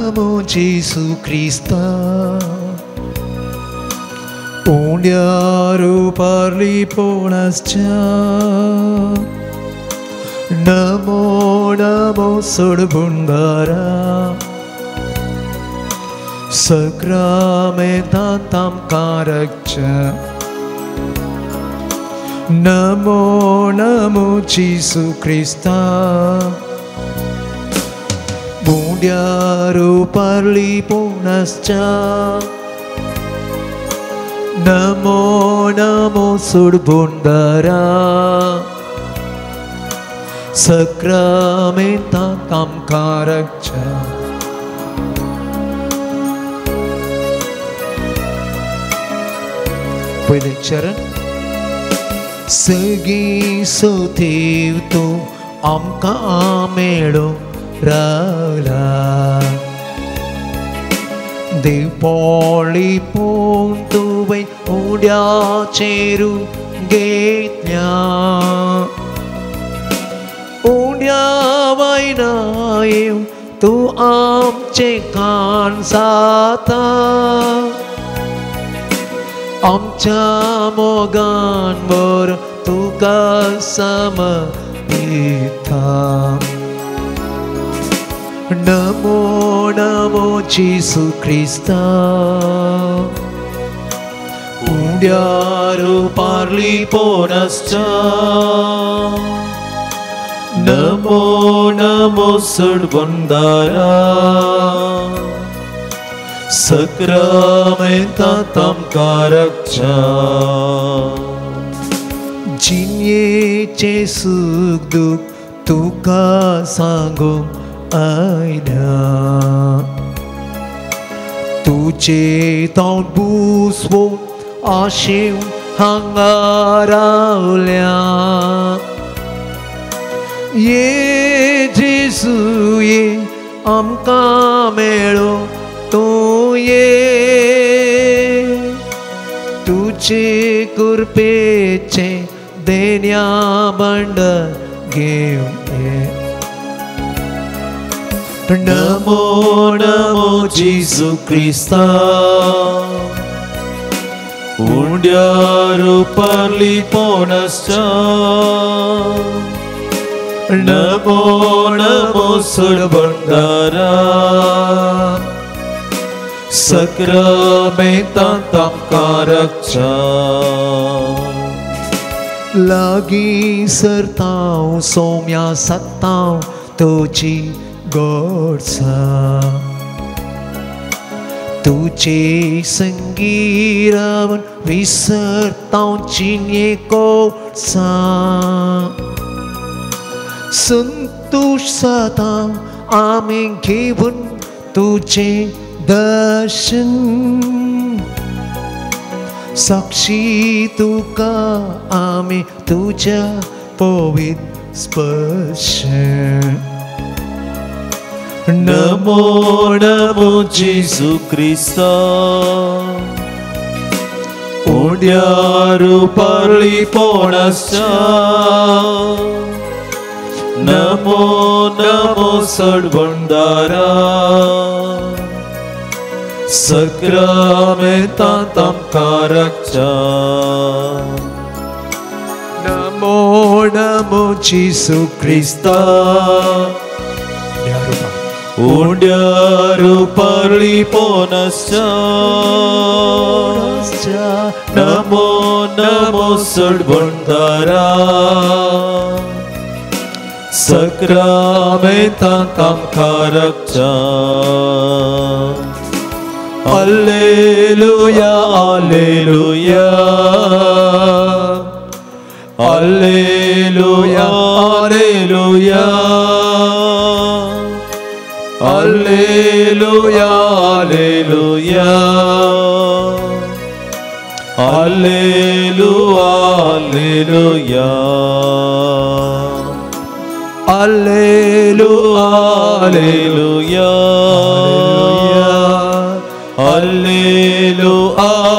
नमो जेसू क्रिस्ता उंड्यार पारलीपोणाच्या नमो नमो सोडबुंडारा सक्रामेंतांत आमकां राखच्या नमो नमो जेसू क्रिस्ता उंड्यार पारलीपोणाच्या नमो नमो सोडबुंडारा सक्रामेंतांत आमकां राखच्या. पयलें चरण. सगळीं सोदेव तूं आमकां मेळो रावला देव पोळी पूण तुवें उंड्याचेरू घेतल्या उंड्या वयना येवन तूं आमचें काण जाता आमच्या मोगान वर तुका समर्पिता. नमो नमो जेसू क्रिस्ता उंड्यार पारलीपोणाच्या नमो नमो सोडबुंडारा सक्रामेंतांत आमकां राखच्या. जिणेचें सूख दूख तुका सांगूंक आयल्या तुजें तोंड बुसवून आशेवन हांगा रावल्या ये जेसू ये आमकां मेळो तूं ये तुजे कृपेचें देण्या भांडार घेवन ये. नमो नमो जेसू क्रिस्ता उंड्यार पारलीपोणाच्या नमो नमो सोडबुंडारा सक्रामेंतांत आमकां राखच्या. लागीं सरतांव सोम्या सत्तांव तुजी गोडसा तुजे संगी रावन विसरतांव जिणे कोडसा संतोश जाता आमी घेवन तुजें दर्शन साक्षी तुका आमी तुज्या पवित्र स्पर्श. नमो नमो जेसू क्रिस्ता उंड्यार पारलीपोणाच्या नमो नमो सोडबुंडारा सक्रामेंतांत आमकां राखच्या. नमो नमो जेसू क्रिस्ता उंड्यार पारलीपोणाच्या नमो नमो सोडबुंडारा सक्रामेंतांत आमकां राखच्या. Alleluia, alleluia, alleluia, alleluia, alleluia, alleluia, alleluia, alleluia, alleluia, alleluia, alleluia,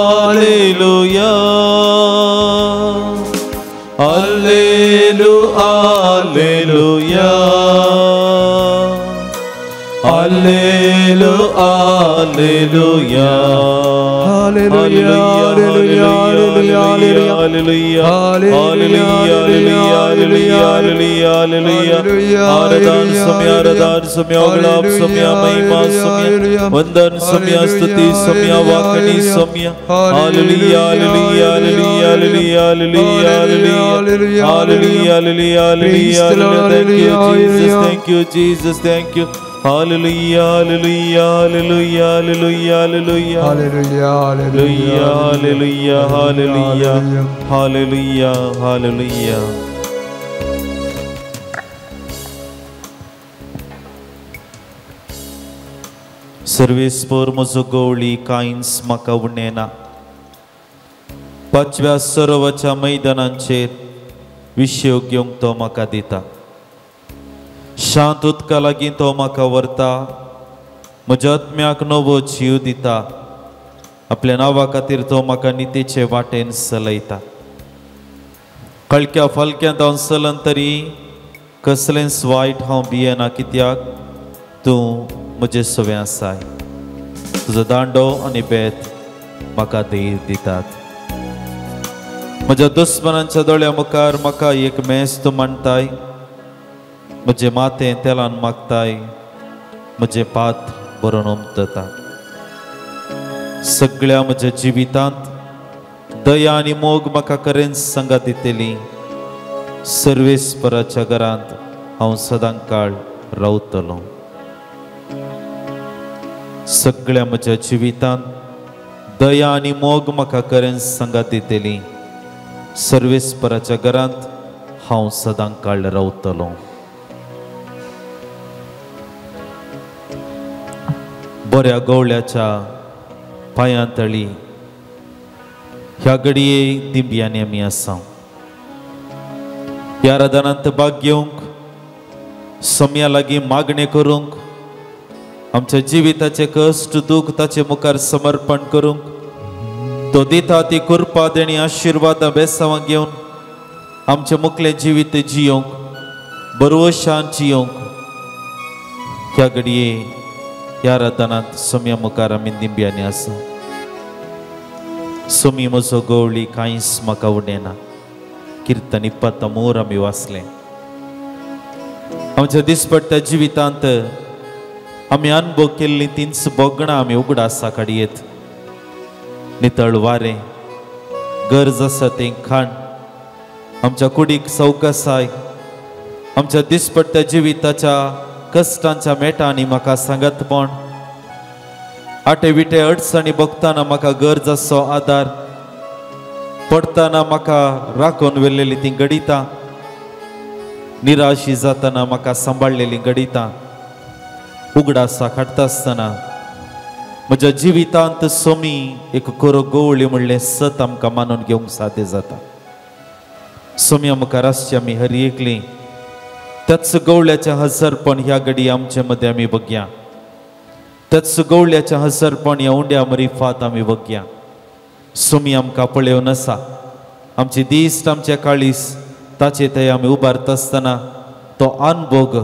alleluia, alleluia, alleluia, alleluia, Hallelujah. Hallelujah, hallelujah, hallelujah, hallelujah, hallelujah, hallelujah, hallelujah. आराधन समय, आराधन समय, गुलाब समय, महिमा समय, वंदन समय, स्तुति समय, वाकणी समय. Hallelujah, hallelujah, hallelujah, hallelujah, hallelujah, hallelujah, hallelujah, hallelujah. Thank you Jesus, thank you Jesus, thank you. Hallelujah, hallelujah, hallelujah, hallelujah, hallelujah, hallelujah, hallelujah, hallelujah, hallelujah, hallelujah. सर्वेस्पर म्हजो गवळी कांयच म्हाका उणें ना. पांचव्या सरोवराच्या मैदानांचेर विशय घेवंक तो म्हाका दिता. शांत उदका लागीं तो म्हाका व्हरता. म्हज्या आत्म्याक नवो जीव दिता. आपल्या नांवा खातीर तो म्हाका नितीचे वाटेन चलयता. कळक्या फालक्यांत हांव चलन तरी कसलेंच वायट हांव भियेना, कित्याक तूं म्हजे सवें आसाय. तुजो दांडो आनी बेत म्हाका धीर दितात. म्हज्या दुस्मनांच्या दोळ्या मुखार म्हाका एक मेज तूं मांडताय. म्हजें माथें तेलान मागताय. म्हजें पात्र बरोवन उमतता. सगळ्या म्हज्या जिवितांत दया आनी मोग म्हाका करेन सांगात दितली. सर्वेस्पराच्या घरांत हांव सदां काळ रावतलो. सगळ्या म्हज्या जिवितांत दया आनी मोग म्हाका करेन सांगात दितली. सर्वेस्पराच्या घरांत हांव सदां काळ रावतलो. बऱ्या गवळ्याच्या पांयांतळी ह्या घडये दिंब्यांनी आमी आसा. ह्या आराधनांत भाग घेवंक, सम्या लागीं मागणें करूंक, आमच्या जिविताचे कश्ट दूख ताचे मुखार समर्पण करूंक, तो दिता ती कृपा देणी आशिर्वादां बेसांवां घेवन आमचें मुखलें जिवीत जियोंक, बरवशान जियोंक ह्या घडये ह्या आराधनांत सम्या मुखार आमी दिंब्यांनी आसा. सोमी म्हजो गवळी कांयच म्हाका उणें ना. किर्तन 23 आमी वाचलें. आमच्या दिसपट्ट्या जिवितांत आमी अनुभव केल्लीं तींच भोगणां आमी उगडासा काडयेत. नितळ वारें, गरज आसा तें खाण, आमच्या कुडीक सवकसाय, आमच्या दिसपट्ट्या जिविताच्या कश्टांच्या मेटांनी म्हाका सांगतपण, आटे विटे अडचणी भोगतना म्हाका गरज आसचो आदार, पडटना म्हाका राखून व्हेल्लेली तीं घडितां, निराशी जातना म्हाका सांबाळलेलीं घडितां उगडासा काडटा आसतना म्हज्या जिवितांत सोमी एक खरो गवळी म्हणलें सत आमकां मानून घेवंक साध्य जाता. सोम्या मुखार आसची आमी हर एकली त्याच गवळ्याचें हजरपण ह्या घडी आमचे मदें आमी बघया. त्याच गवळ्याचें हजरपण ह्या उंड्या मरिफात आमी बघया. सोमी आमकां पळोवन आसा. आमची दिश्ट आमचे काळीस ताचे थंय आमी उबारता आसतना तो अनभोग,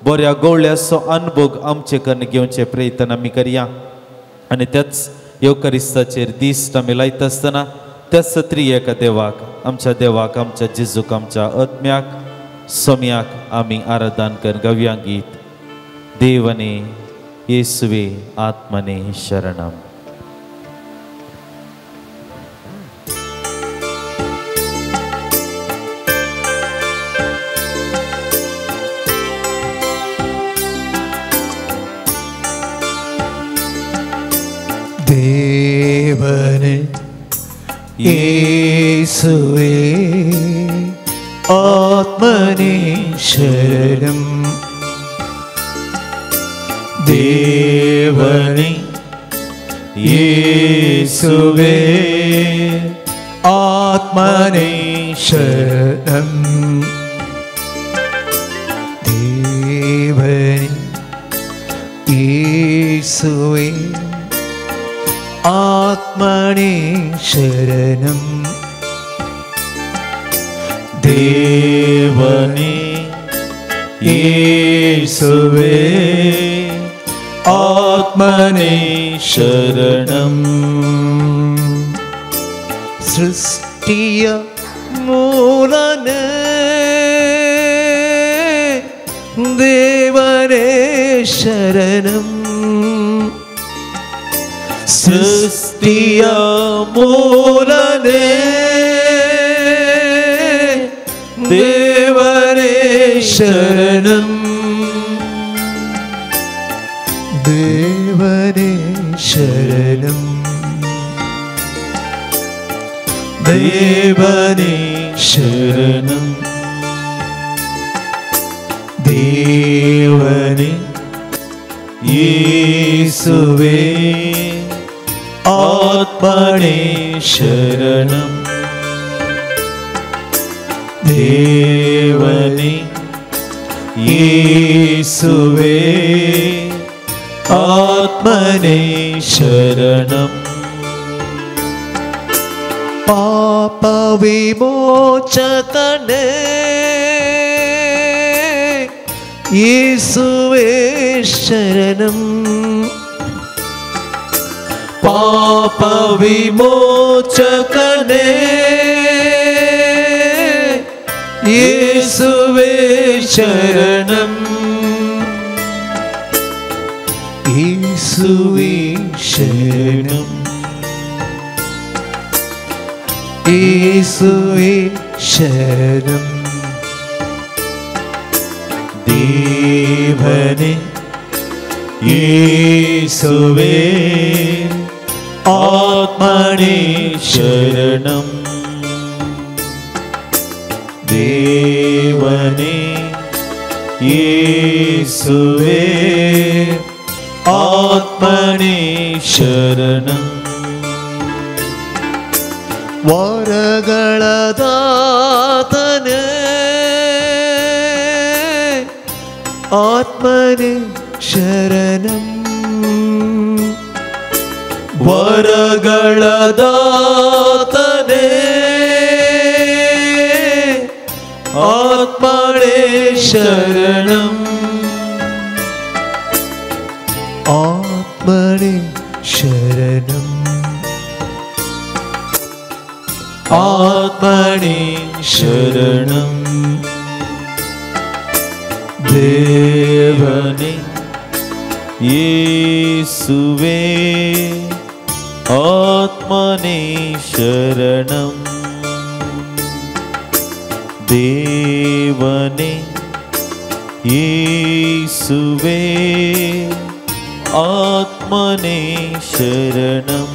बऱ्या गवळ्याचो अनभोग आमचे कडन घेवचे प्रयत्न आमी करया. आनी त्याच येवकारिस्ताचेर दिश्ट आमी लायता आसतना त्याच त्रिएका देवाक, आमच्या देवाक, आमच्या जेजूक, आमच्या आत्म्याक, सोम्याक आमी आराधन कर गव्या गीत. देवने येसुवे आत्मने शरणम. देवने येसुवे आत्मने शरणम. देवने येसुवे आत्मने शरणम. देवने येसुवे आत्मने शरणम. देवने येसुवे आत्मने आत्मने शरणं. सृष्टिय ಮೂಲನೇ ದೇವರೇ ಶರಣಂ. ಸೃಷ್ಟಿಯ ಮೂಲನೇ ದೇವರೇ ಶರಣಂ. ದೇವರೇ ಶರಣಂ. ದೇವನೇ ಶರಣಂ. ದೇವನೇ ಯೇಸುವೇ ಆತ್ಮನೇ ಶರಣಂ. ದೇವನೇ ಯೇಸುವೇ ಆತ್ಮನೇ ಶರಣಂ. ಪಾಪ ವಿಮೋಚಕನೇ ಯೇಸುವೇ ಶರಣಂ. ಪಾಪ ವಿಮೋಚಕನೇ ಯೇಸುವೇ ಶರಣಂ. ಯೇಸುವೇ ಶರಣಂ. ಯೇಸುವೇ ಶರಣಂ. ದೇವನೇ ಯೇಸುವೇ ಆತ್ಮನೇ ಶರಣಂ. ದೇವನೇ ಯೇಸುವೇ ಆತ್ಮನೇ ಶರಣಂ. ವರಗಳ ದಾತನೇ ಆತ್ಮನೇ ಶರಣಂ. ವರಗಳ ದಾತನೇ ಆತ್ಮನೇ ಶರಣಂ. ಆತ್ಮನೇ ಶರಣಂ. ಆತ್ಮನೇ ಶರಣಂ. ದೇವನೇ ಯೇಸುವೇ ಆತ್ಮನೇ ಶರಣಂ. ದೇವನೇ ಯೇಸುವೇ ಆತ್ಮನೇ ಶರಣಂ.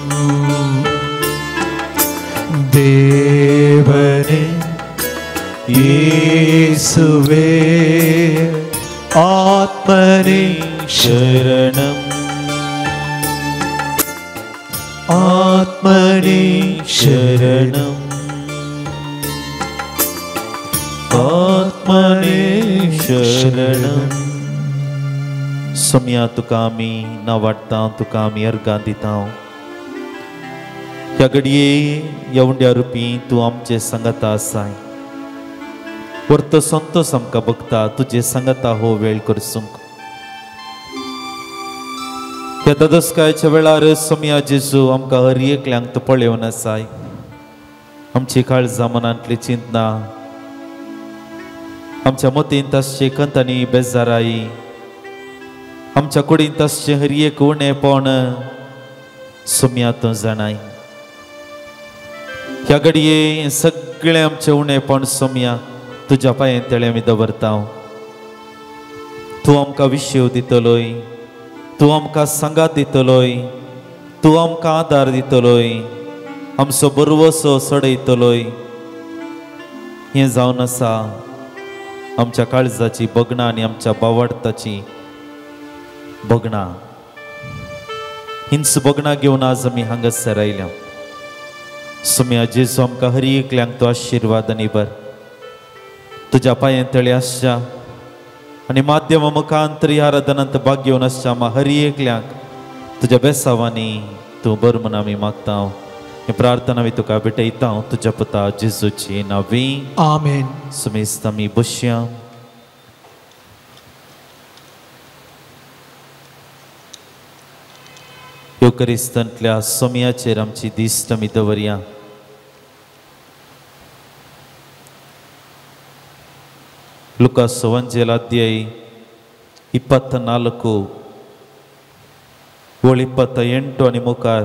ದೇವನೇ ಯೇಸುವೇ ಆತ್ಮನೇ ಶರಣಂ. ಆತ್ಮನೇ ಶರಣಂ. ಆತ್ಮನೇ ಶರಣಂ. सोम्या तुका आमी ना वाडटा, तुका आमी अर्गां दिता. ह्या घडये ह्या उंड्या रुपी तूं आमचे सांगाता आसाय. परतो संतोष आमकां बघता तुजे सांगाता हो वेळ करसूंक. ह्या ददस्कायच्या वेळार सोम्या जेजू आमकां हर एकल्यांक तूं पळोवन आसाय. आमची काळजा मनांतली चिंतना, आमच्या मतींत आसचे खंत आनी बेजाराय, आमच्या कुडींत आसचें हर एक उणेपण सोम्या तूं जाणाय. ह्या घडये सगळें आमचें उणेपण सोम्या तुज्या पांये तळे आमी दवरता. तूं आमकां विशेव दितलोय, तूं आमकां सांगात दितलोय, तूं आमकां आदार दितलोय, आमचो बरवसो सडयतलोय. हें जावन आसा आमच्या काळजाची बगणां आनी आमच्या बावडताची बगणां. हिंच बगणां घेवन आज आमी हांगासर आयल्या. सोम्या जेजू आमकां हर एकल्यांक तूं आशिर्वाद आनी बर तुज्या पांये तळे आसच्या आनी माध्यमा मुखांतर ह्या आराधनांत भाग घेवन आसच्या आमा हर एकल्यांक तुज्या बेसावांनी तूं बर म्हूण आमी मागता. ही प्रार्थना आमी तुका भेटयता तुज्या पुता जेजूची नांवी. आमेन. सुमेस्त आमी बसया. क्रिस्तांतल्या सोमयाचेर आमची दिश्ट आमी दवरया. लुकास सुवार्तेल अध्याय 24 ओळ 28 आनी मुखार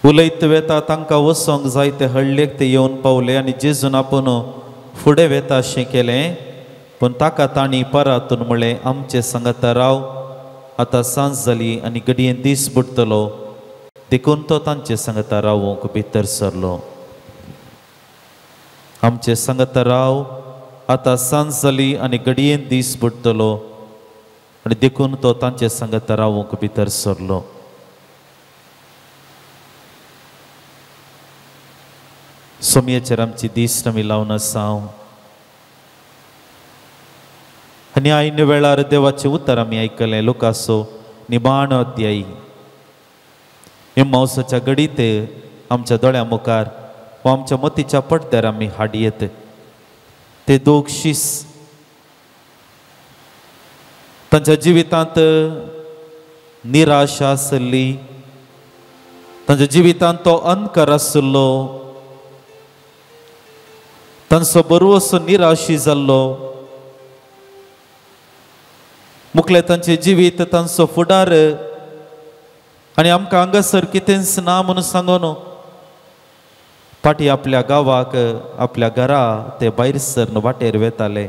उलयत वेता तांकां वचोंक जाय ते हळ्ळेक ते येवन पावले आनी जेजून आपूण फुडें वेता अशें केलें, पूण ताका तांणी परातून म्हणलें, आमचे सांगाता राव, आतां सांज जाली आनी घडयेन दीस बुडटलो. देखून तो तांचे सांगाता रावूंक भितर सरलो. आमचे सांगाता राव, आतां सांज जाली आनी घडयेन दीस बुडटलो, आनी देखून तो तांचे सांगाता रावूंक भितर सरलो. सोमयेचेर आमची दिश्ट आमी लावन आसा आनी आयन वेळार देवाचें उतर आमी आयकलें. लुकासो निमाणो अध्यायी एम्मावसाच्या घडीत आमच्या दोळ्या मुखार वा आमच्या मतीच्या पडद्यार आमी हाडयेत ते दोग शीस तांच्या जिवितांत निराशा आसली, तांच्या जिवितांत तो अंधकार आसलो, तांचो बरोसो निराशी जाल्लो. मुखले तांचें जिवीत, तांचो फुडार आनी आमकां हांगासर कितेंच ना म्हणून सांगून फाटीं आपल्या गांवाक, आपल्या घरा ते भायर सरन वाटेर वेताले.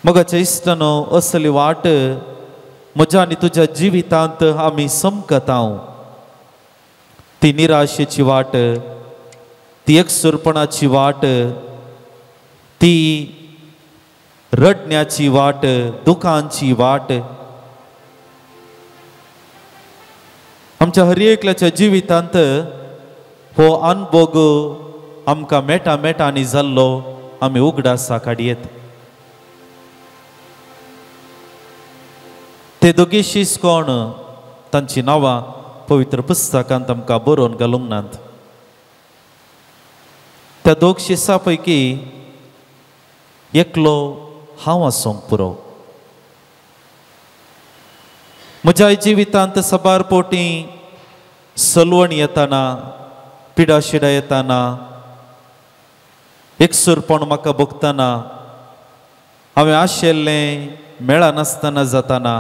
मोगाच्या इश्टानो, असली वाट म्हज्या आनी तुज्या जिवितांत आमी समकता. ती निराशेची वाट, ती एकसुरपणाची वाट, ती रडण्याची वाट, दुखांची वाट. आमच्या हर एकल्याच्या जिवितांत हो अनभोग आमकां मेटा मेटांनी जाल्लो आमी उगडासा काडयेत. ते दोगी शीस कोण, तांची नांवां पवित्र पुस्तकांत आमकां बरोवन घालूंक नात. त्या दोग शिसां पैकी एकलो हांव आसूंक पुरो. म्हज्या जिवितांत साबार पोटी सलवण येताना, पिडाशिडा येताना, एकसूरपण म्हाका भोगतना, हांवें आशिल्लें मेळनासतना जाताना,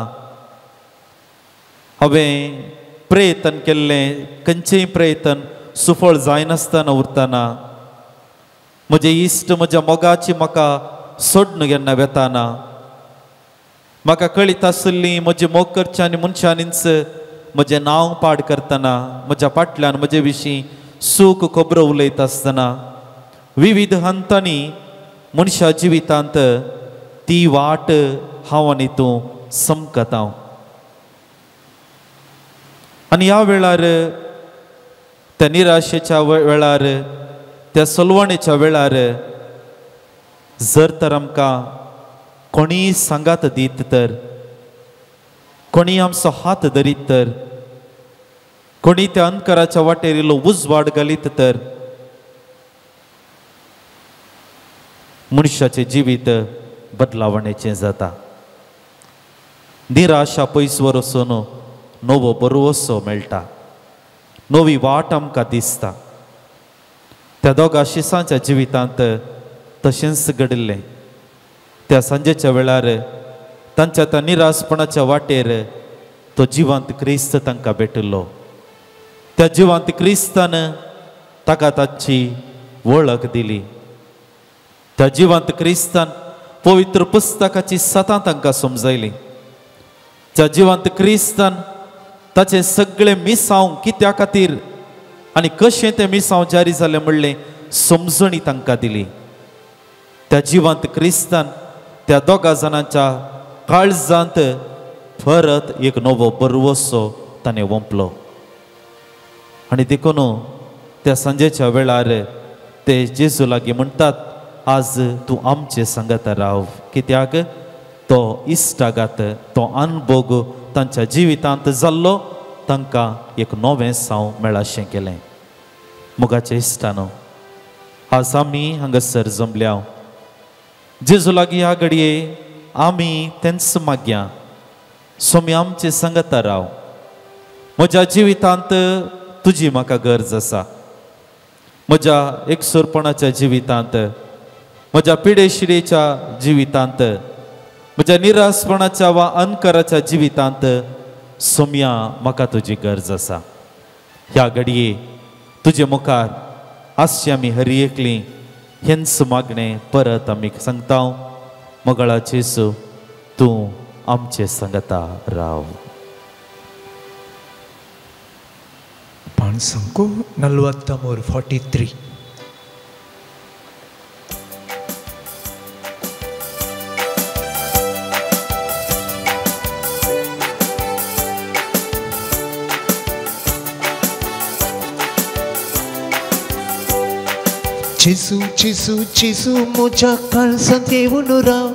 हांवें प्रयत्न केल्लें खंयचेंय प्रयत्न सुफळ जायनासतना उरतना, म्हजे इश्ट म्हज्या मोगाची म्हाका सोडून केन्ना वेताना, म्हाका कळीत आशिल्ली म्हजी मोग करच्या आनी मनशांनीच म्हजें नांव पाड करतना, म्हज्या फाटल्यान म्हजे विशीं सूख खबरो उलयत आसतना, विविध हंतांनी मनशा जिवितांत ती वाट हांव आनी तूं समकता. आनी ह्या वेळार, त्या निराशेच्या वेळार, त्या सलवणेच्या वेळार जर तर आमकां कोणीय सांगात दीत तर, कोणीय आमचो हात धरीत तर, कोणी त्या अंधकाराच्या वाटेर इल्लो उजवाड घालीत तर, मनशाचें जिवीत बदलावणेचें जाता. निराशा पयस वचून नवो बरोसो मेळटा, नवी वाट आमकां दिसता. त्या दोगा शिसांच्या जिवितांत तशेंच घडिल्लें. त्या सांजेच्या वेळार तांच्या त्या निराशपणाच्या वाटेर तो जिवंत क्रिस्त तांकां भेटिल्लो. त्या जिवंत क्रिस्तान ताका ताची वळख दिली. त्या जिवंत क्रिस्तान पवित्र पुस्तकाची सतां तांकां समजायली. त्या जिवंत क्रिस्तान ताचें सगळें मिसांव कित्या खातीर आनी कशें तें मिसांव जारी जालें म्हणलें समजणी तांकां दिली. त्या जिवंत क्रिस्तान त्या दोगा जाणांच्या काळजांत परत एक नवो बरवसो ताणें वंपलो. आनी देखून त्या सांजेच्या वेळार ते जेजू लागीं म्हणटात, आज तूं आमचे सांगाता राव. कित्याक तो इश्टागात, तो अनभोग तांच्या जिवितांत जाल्लो तांकां एक नवें साव मेळाशें केलें. मोगाचे इश्टानो, आज आमी हांगासर जमल्या जेजू लागीं ह्या घडये आमी तेंच मागया स्वामी आमचे सांगता राव. म्हज्या जिवितांत तुजी म्हाका गरज आसा. म्हज्या एकसुरपणाच्या जिवितांत, म्हज्या पिडेशिडेच्या जिवितांत, म्हज्या निरासपणाच्या वा अनकराच्या जिवितांत सोम्या म्हाका तुजी गरज आसा. ह्या घडये तुजे मुखार आसची आमी हरी एकली हेंच मागणें परत आमी सांगता. मगळाचे जेजू तूं आमचे सांगता राव. पाणसंको 43 43. जेजू जेजू जेजू म्हज्या काळजांत येवन राव,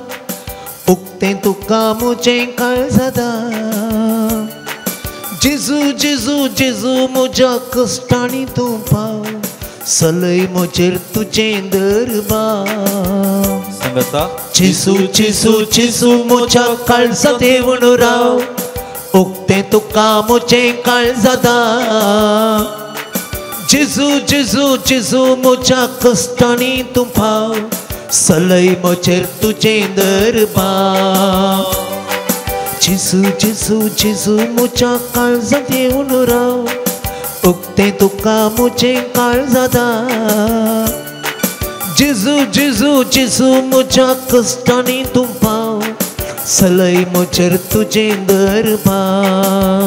उक्तें तुका म्हजें काळजादां. जेजू जेजू जेजू म्हज्या कश्टांनी तूं पाव, सलय म्हजेर तुजें दरबार. जेजू जेजू जेजू म्हज्या काळजांत येवन राव, उक्तें तुका म्हजें काळजादां. जेजू जेजू जेजू म्हज्या कश्टांनी तूं पाव, सलय म्हजेर तुजें दरबार. जेजू जेजू जेजू म्हज्या काळजांत येवन राव, उक्तें तुका म्हजें काळजादां. जेजू जेजू जेजू म्हज्या कश्टांनी तूं पाव, सलय म्हजेर तुजें दरबार.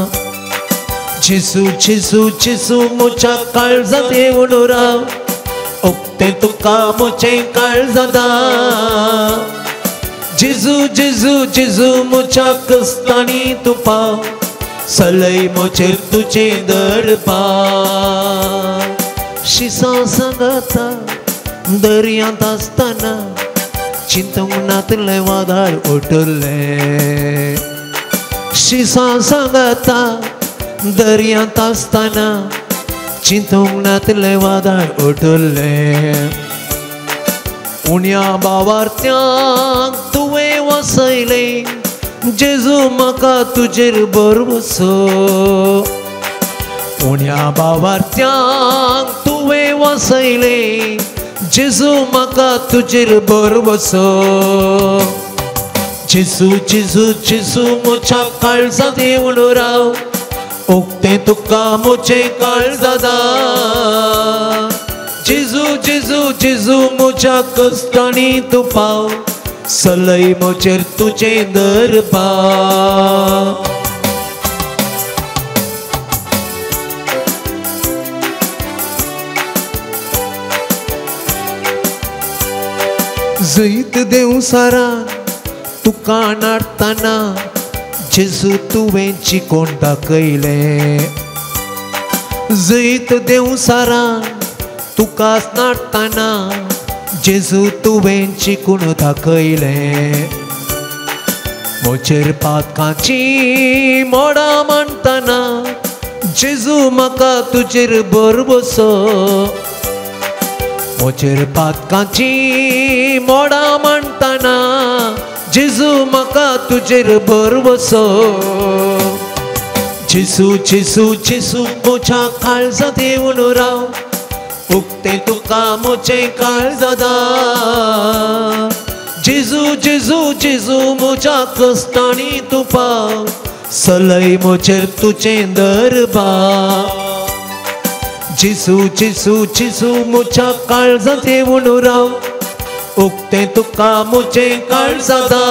जेजू जेजू जेजू म्हज्या काळजांत येवन राव, उक्तें तुका म्हजें काळजादां. जेजू जेजू जेजू म्हज्या कश्टांनी तूं पाव, सलय म्हजेर तुजें दरबार. शिसां सांगाता दर्यांत आसतना चिंतूंक नातलें वादळ उठलें. शिसां सांगाता दर्यांत आसतना चिंतूंक नातलें वादळ उठलें. उण्या बावार्थ्यांक तुवें वसयलें, जेजू म्हाका तुजेर भरवसो. उण्या बावार्थ्यांक तुवें वसयलें, जेजू म्हाका तुजेर भरवसो. जेजू जेजू जेजू म्हज्या काळजांत येवन राव, उक्तें तुका म्हजें काळजादां. जेजू जेजू जेजू म्हज्या कश्टांनी तूं पाव, सलय म्हजेर तुजें दरबार. जैत देंवसारान तुका नाडतना जेजू तुवें चिकोण दाखयलें. जैत देंवसारान तुका नाडतना जेजू तुवें चिकून दाखयलें. म्हजेर पातकाची मोडां मांडटना जेजू म्हाका तुजेर भरवसो. म्हजेर पातकाची मोडां मांडटना जेजू म्हाका तुजेर भरवसो. जेजू जेजू जेजू म्हज्या काळजांत येवन राव, उक्तें तुका म्हजें काळजादां. जेजू जेजू जेजू म्हज्या कश्टांनी तूं पाव, सलय म्हजेर तुजें दरबार. जेजू जेजू जेजू म्हज्या काळजांत येवन राव, उक्तें तुका म्हजें काळजादां.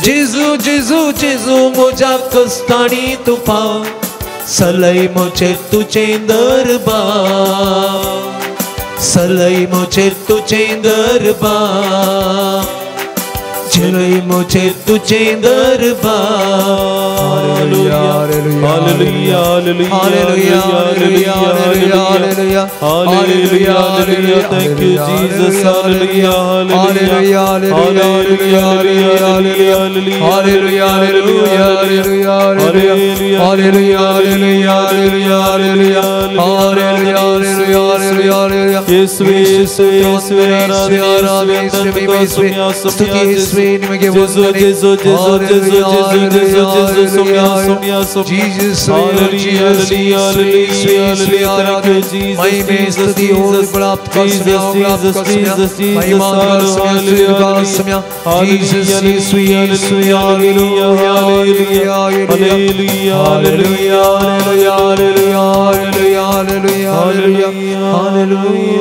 जेजू जेजू जेजू म्हज्या कश्टांनी तूं पाव, सलय म्हजेर तुजें दरबार. सलय म्हजेर तुजें दरबार. सलय म्हजेर तुजें दरबार. Hallelujah, hallelujah, hallelujah, hallelujah, hallelujah, hallelujah. Thank you, Jesus. Hallelujah, hallelujah, hallelujah, hallelujah, hallelujah, hallelujah, hallelujah, hallelujah, hallelujah, hallelujah, hallelujah, hallelujah, ಯೇಸುವೇ ಯೇಸುವೇ ಯೇಸುವೇ ಆರಾಧನೆ ಯೇಸುವೇ ಸ್ತುತಿ ಯೇಸುವೇ ನಿಮಗೆ ವಂದನೆ ಜೇಸು ಜೇಸು ಜೇಸು ಜೇಸು ಜೇಸು ಜೇಸು ಸೌಮ್ಯ ಸೌಮ್ಯ ಸೌಮ್ಯ Jesus hallelujah hallelujah Jesus ಮಹಿಮೆ ಸ್ತುತಿ Jesus Jesus Jesus Jesus ಯೇಸುವೇ ಯೇಸುವೇ hallelujah hallelujah hallelujah hallelujah hallelujah hallelujah hallelujah.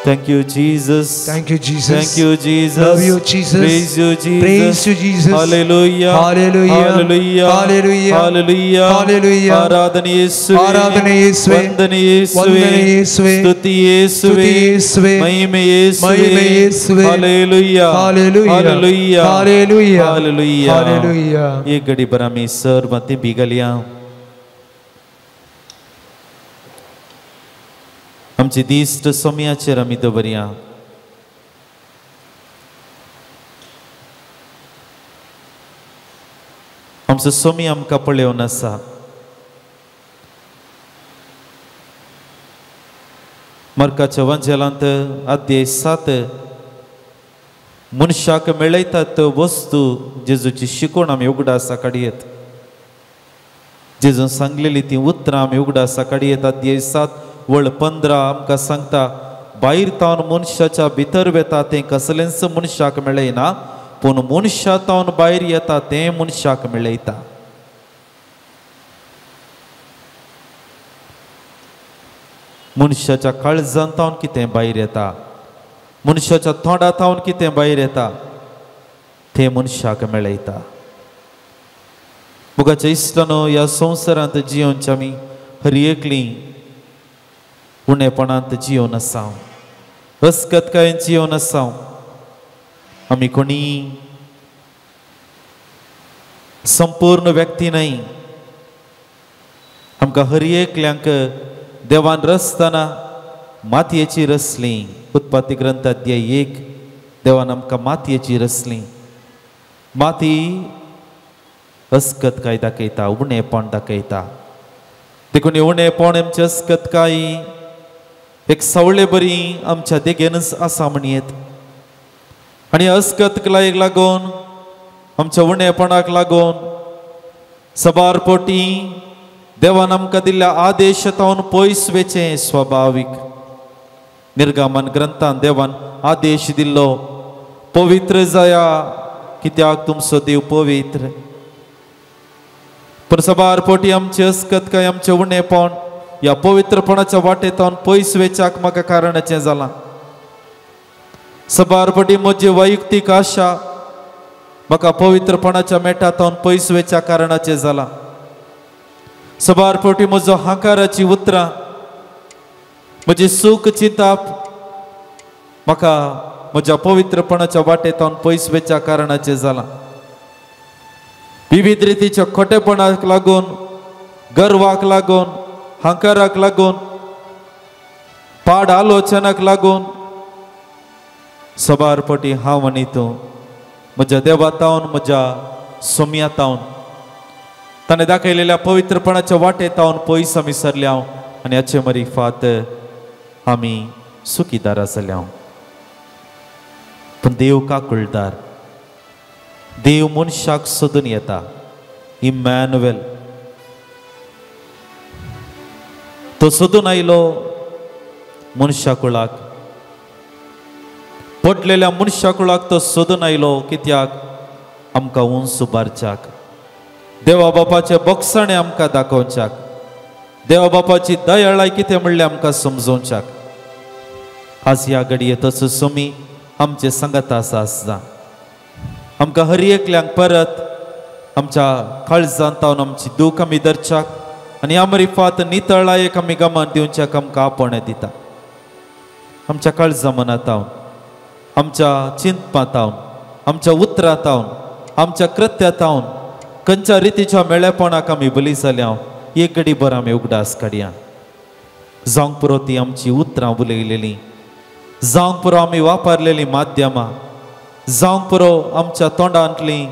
Thank you, Jesus. Thank you, Jesus. Thank you, Jesus. Love you, Jesus. Praise you, Jesus. Praise you, Jesus. Hallelujah. Hallelujah. Hallelujah. Hallelujah. Hallelujah. Hallelujah. ಆರಾಧನೆ ಯೇಸುವೇ. ಆರಾಧನೆ ಯೇಸುವೇ. ವಂದನೆ ಯೇಸುವೇ. ವಂದನೆ ಯೇಸುವೇ. ಸ್ತುತಿ ಯೇಸುವೇ. ಸ್ತುತಿ ಯೇಸುವೇ. ಮಹಿಮೆ ಯೇಸುವೇ. ಮಹಿಮೆ ಯೇಸುವೇ. Hallelujah. Hallelujah. Hallelujah. Hallelujah. Hallelujah. Hallelujah. एक घड़ी भर आमी सर्व ते बिगलिया आमची दिश्ट सोम्याचेर आमी दवरया. आमचो सोमी आमकां पळोवन आसा. मर्काच्या वंजेलांत अध्याय 7 मनशाक मेळयतात वस्तू जेजूची शिकवण आमी उगडासा काडयेत. जेजून सांगलेली ती उतरां आमी उगडासा काडयेत. अध्याय 7 वळ 15 आमकां सांगता, भायर तावन मनशाच्या भितर वेता तें कसलेंच मनशाक मेळयना, पूण मनशा तावन भायर येता तें मनशाक मेळयता. मनशाच्या काळजान तावन कितें भायर येता, मनशाच्या तोंडा तावन कितें भायर येता तें मनशाक मेळयता. मोगाच्या इश्टानो, ह्या संवसारांत जियोवचे आमी हर एकली उणेपणांत जियोवन आसा, अस्कतकायेन जियोवन आसा. आमी कोणी संपूर्ण व्यक्ती न्हय. आमकां हर एकल्यांक देवान रचतना मातयेची रचली. उत्पत्ती ग्रंथ अध्याय 1 देवान आमकां मातयेची रचली. माती अस्कतकाय दाखयता, उणेपण दाखयता. देखून उणेपण आमची अस्कतकाय एक सावळे बरी आमच्या देगेनच आसा म्हणयेत. आनी अस्कतकायेक लागून, आमच्या उणेपणाक लागून सबार पोटी देवान आमकां दिल्ल्या आदेश तावन पयस वेचें स्वाभावीक. निर्गमन ग्रंथान देवान आदेश दिल्लो, पवित्र जाया कित्याक तुमचो देव पवित्र. पूण सबार पोटी आमची अस्कतकाय, आमचें उणेपण ह्या पवित्रपणाच्या वाटेतावन पयस वेच्याक म्हाका कारणाचें जालां. सबार पटी म्हजी वैयक्तीक आशा म्हाका पवित्रपणाच्या मेटातावन पयस वेच्या कारणाचें जालां. सबार पटी म्हजो हांकाराची उतरां, म्हजी सूख चिंताप म्हाका म्हज्या पवित्रपणाच्या वाटेतावन पयस वेच्या कारणाचें जालां. विविध रितीच्या खोटेपणाक लागून, गर्वाक लागून, हांकाराक लागून, पाड आलोचनाक लागून सबार पटी हांव आनी तूं म्हज्या देवा तावन, म्हज्या सोम्या तावन, ताणें दाखयलेल्या पवित्रपणाच्या वाटेतावन पयस आमी सरल्या आनी हाचे मरिफात आमी सुखीदार आसल्या. पूण देव काकुळदार, देव मनशाक सोदून येता. इमॅन्युएल तो सोदून आयलो मनशाकुळाक, पडलेल्या मनशाकुळाक तो सोदून आयलो. कित्याक? आमकां उंच उबारच्याक, देवा बापाचे बोगसाणे आमकां दाखोवच्याक, देवा बापाची दयाळाय कितें म्हणलें आमकां समजोवच्याक. आज ह्या घडये तसो सोमी आमचे सांगात आसा आसता. आमकां हर एकल्यांक परत आमच्या काळजांत तावन आमची दूख आमी धरच्याक आनी आमरिफात नितळायेक आमी गमान दिवच्याक आमकां आपोवणें दिता. आमच्या काळजा मनात तावन, आमच्या चिंतपा तावन, आमच्या उतरां तावन, आमच्या कृत्या तावन खंयच्या रितीच्या मेळेपणाक आमी बली जाल्या एक घडी भर आमी उगडास काडया. जावंक पुरो ती आमची उतरां उलयलेलीं, जावंक पुरो आमी वापरलेलीं माध्यमां, जावंक पुरो आमच्या तोंडांतलीं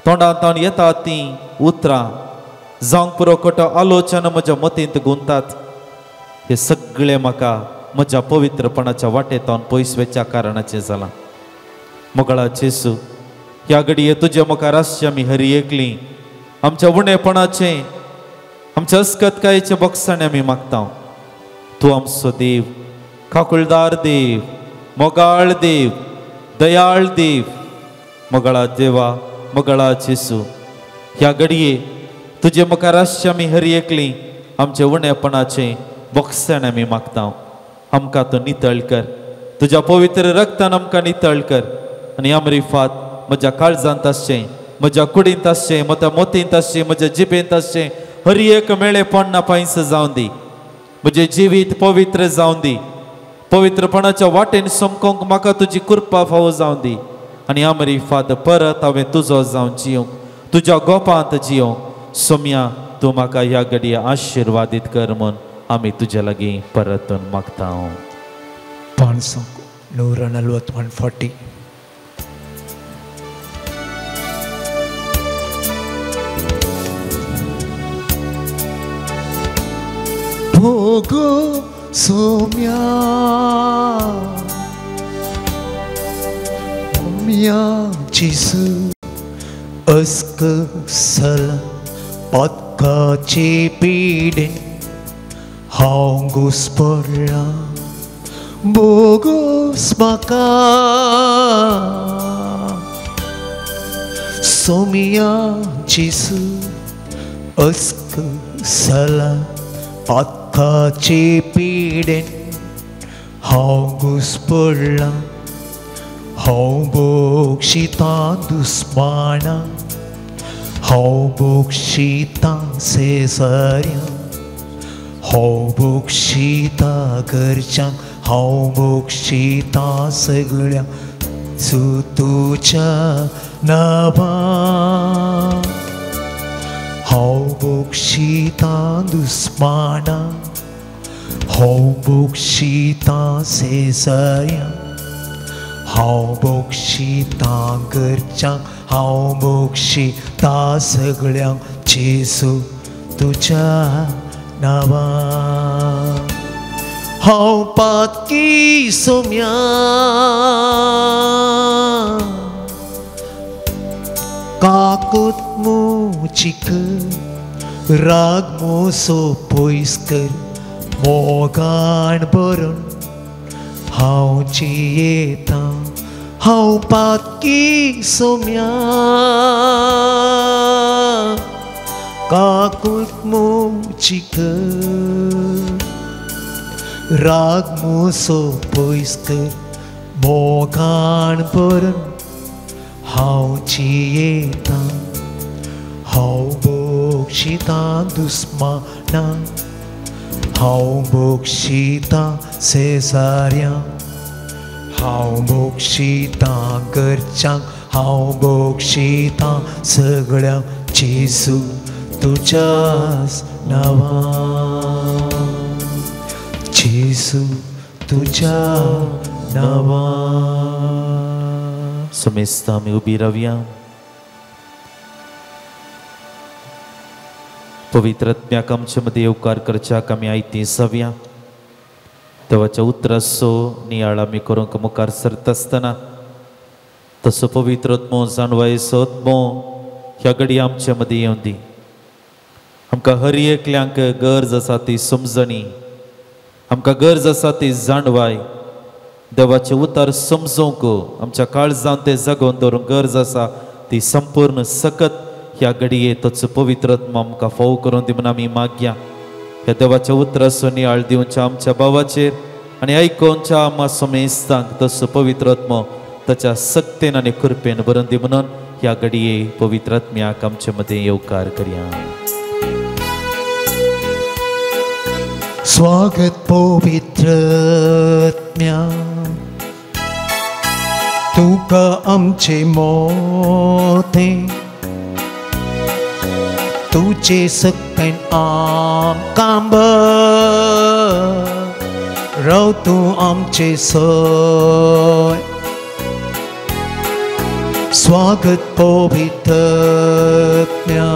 तोंडांत येतात तीं उतरां, जावंक पुरो खोटो आलोचना म्हज्या मतींत गुंतात, हे सगळें म्हाका म्हज्या पवित्रपणाच्या वाटेंत पयस वचच्या कारणाचें जालां. मोगाळा जेजू, ह्या घडये तुज्या मुखार आसची आमी हरी एकली आमच्या उणेपणाचें, आमच्या अस्कतकायेचें बक्षाणें आमी मागता. तूं आमचो देव, काकुळदार देव, मोगाळ देव, दयाळ देव. मोगाळा देवा, मोगाळा जेजू, ह्या घडये तुजे मुखार आसची आमी हरी एकली आमच्या उणेपणाचें बक्षाणें आमी मागता. आमकां तूं नितळ कर, तुज्या पवित्र रक्तान आमकां नितळ कर आनी आमरिफात म्हज्या काळजांत आसचें, म्हज्या कुडींत आसचें, म्हज्या मोतींत आसचें, म्हज्या जिबेंत आसचें हर एक मेळेपण ना पांयस जावन दी. म्हजें जिवीत पवित्र जावन दी. पवित्रपणाच्या वाटेन समकोंक म्हाका तुजी कृपा फावो जावन दी आनी आमरिफात परत हांवें तुजो जावन जियोंक, तुज्या गोपांत जियोंक. सोम्या, तूं म्हाका ह्या घडये आशिर्वादीत कर म्हूण आमी तुज्या लागीं परतून मागता. 540 140. भोगो सोम्या म्या जेजू अस्कसल पदकाचे पिडेन हांव घुसपडलां, बोगोस म्हाका. सोम्या जेजू अस्कसल पदकाचे पिडेन हांव घुसपडलां, हांव बोक्षितां दुस्माना, हांव बोक्षितां शेजाऱ्यां, हांव बोक्षितां घरच्यांक, हांव बोक्षितां सगळ्यांक तुज्या नांवान. हांव बोक्षितां दुस्माना, हांव बोक्षितां शेजाऱ्यां, हांव बोक्षितां घरच्यांक, हांव बोक्षितां सगळ्यांक जेजू तुज्या नांवान. हांव पातकी सोम्या काकूत मुची कर, राग मोसो पयस कर, मोगान भरून हांव जियेतां. हांव पातकी सोम्या काकूत मुची कर, राग मोसो पयस कर, मोगान भरून हांव जियेतां. हांव बोक्षितां दुस्माना, हांव बोक्षितां शेजाऱ्यां, हांव बोक्षितां घरच्यांक, हांव बोक्षितां सगळ्यांक जेजू तुज्याच नांवान, जेजू तुज्या नांवान. समेस्त आमी उबी रावया. पवित्र आत्म्याक आमचे मदीं येवकार करच्याक आमी आयती जावया. देवाच्या उतराचो नियाळ आमी करूंक मुखार सरता आसतना तसो पवित्र आत्मो, जाणवायेचो आत्मो ह्या घडये आमचे मदीं येवन दी. आमकां हर एकल्यांक गरज आसा ती समजणी, आमकां गरज आसा ती जाणवाय, देवाचें उतर समजूंक आमच्या काळजान तें जगोवन दवरूंक गरज आसा ती संपूर्ण सकत ह्या घडये तोच पवित्र आत्मो आमकां फावो करून दी म्हूण आमी मागया. ह्या देवाच्या उतराचो नियाळ दिवच्या आमच्या भावाचेर आनी आयकोनच्या आमा समेस्तांक तसो पवित्र आत्मो ताच्या सक्तेन आनी कृपेन भरून दी म्हणून ह्या घडये पवित्र आत्म्याक आमचे मदीं येवकार करया. स्वागत पवित्र आत्म्या, तुका आमचे मोते, तुझे सकतेन आमकां भर, राव तूं आमचे सय. स्वागत पवित्र आत्म्या,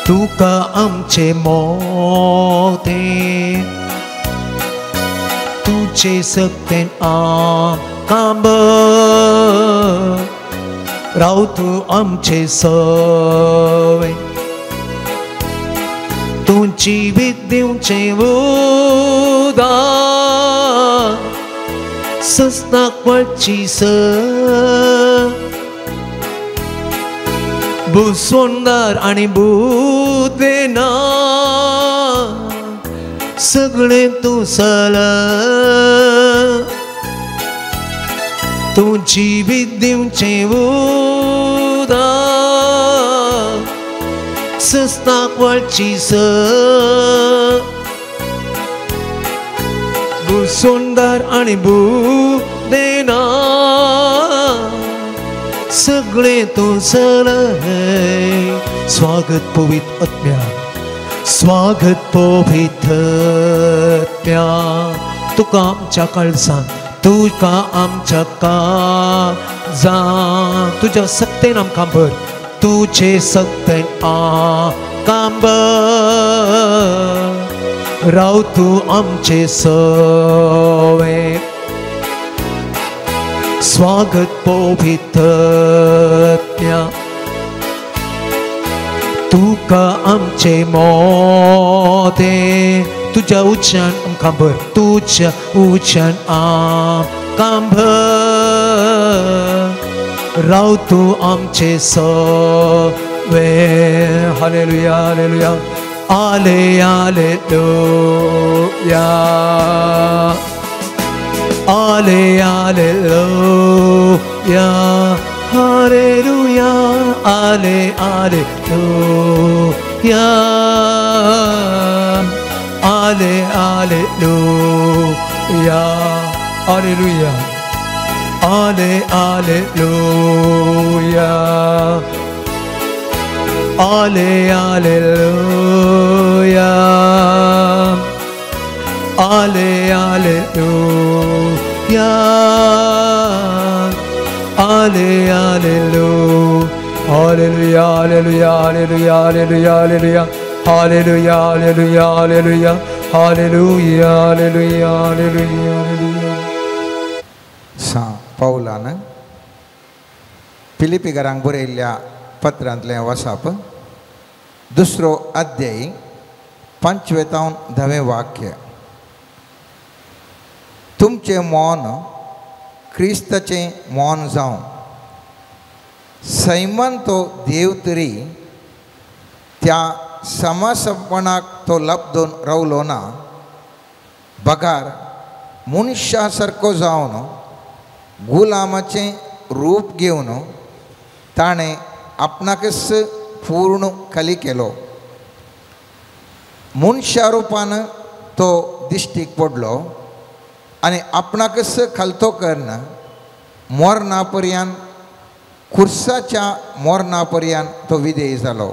तुका तुका आमचे मोते तुझे सक्तेन आमकां भर राव तूं आमचे सवे तूं जिवीत दिवचें उदार सस्नाक पडची सर भुसोंदार आनी बुदेना सगळें तूं सल तूं जिवीत दिवचें उदार सस्नाक वळची सर भुसोंदार आनी बुदेना सगळें तूं सल. स्वागत पवित्र आत्म्या स्वागत पवित्र आत्म्या तुका आमच्या काळजान तुका आमच्या काळजान तुज्या सक्तेन आमकां भर तुजे सक्तेन आमकां भर राव तूं आमचे सवे स्वागत पवित्र आत्म्या तुका आमचे मोते तुज्या उच्चान आमकां भर तुज्या उच्चान आमकां भर राव तूं आमचे सवे. हालेलुया हालेलुया आले हालेलुया आले हालेलुया हालेलुया आले हालेलुया आले हालेलुया हालेलुया आले हालेलुया आले हालेलुया आले हालेलुया आले hallelujah hallelujah hallelujah hallelujah hallelujah hallelujah hallelujah hallelujah hallelujah hallelujah hallelujah hallelujah. सां पावलान फिलिपीकारांक बरयल्ल्या पत्रांतलें वसाप दुसरो अध्याय 5 तावन 10 वाक्य. तुमचें मौन क्रिस्ताचें मौन जावं सैमान तो देव तरी त्या समासपणाक तो लब्दून रावलो ना बगार मनशा सारको जावन गुलामाचें रूप घेवन ताणें आपणाकच पूर्ण खाली केलो. मनशा रुपान तो दिश्टीक पडलो आनी आपणाकच खालतो करून मरणा पर्यंत खुर्साच्या मरणा पर्यंत तो विधेय जालो.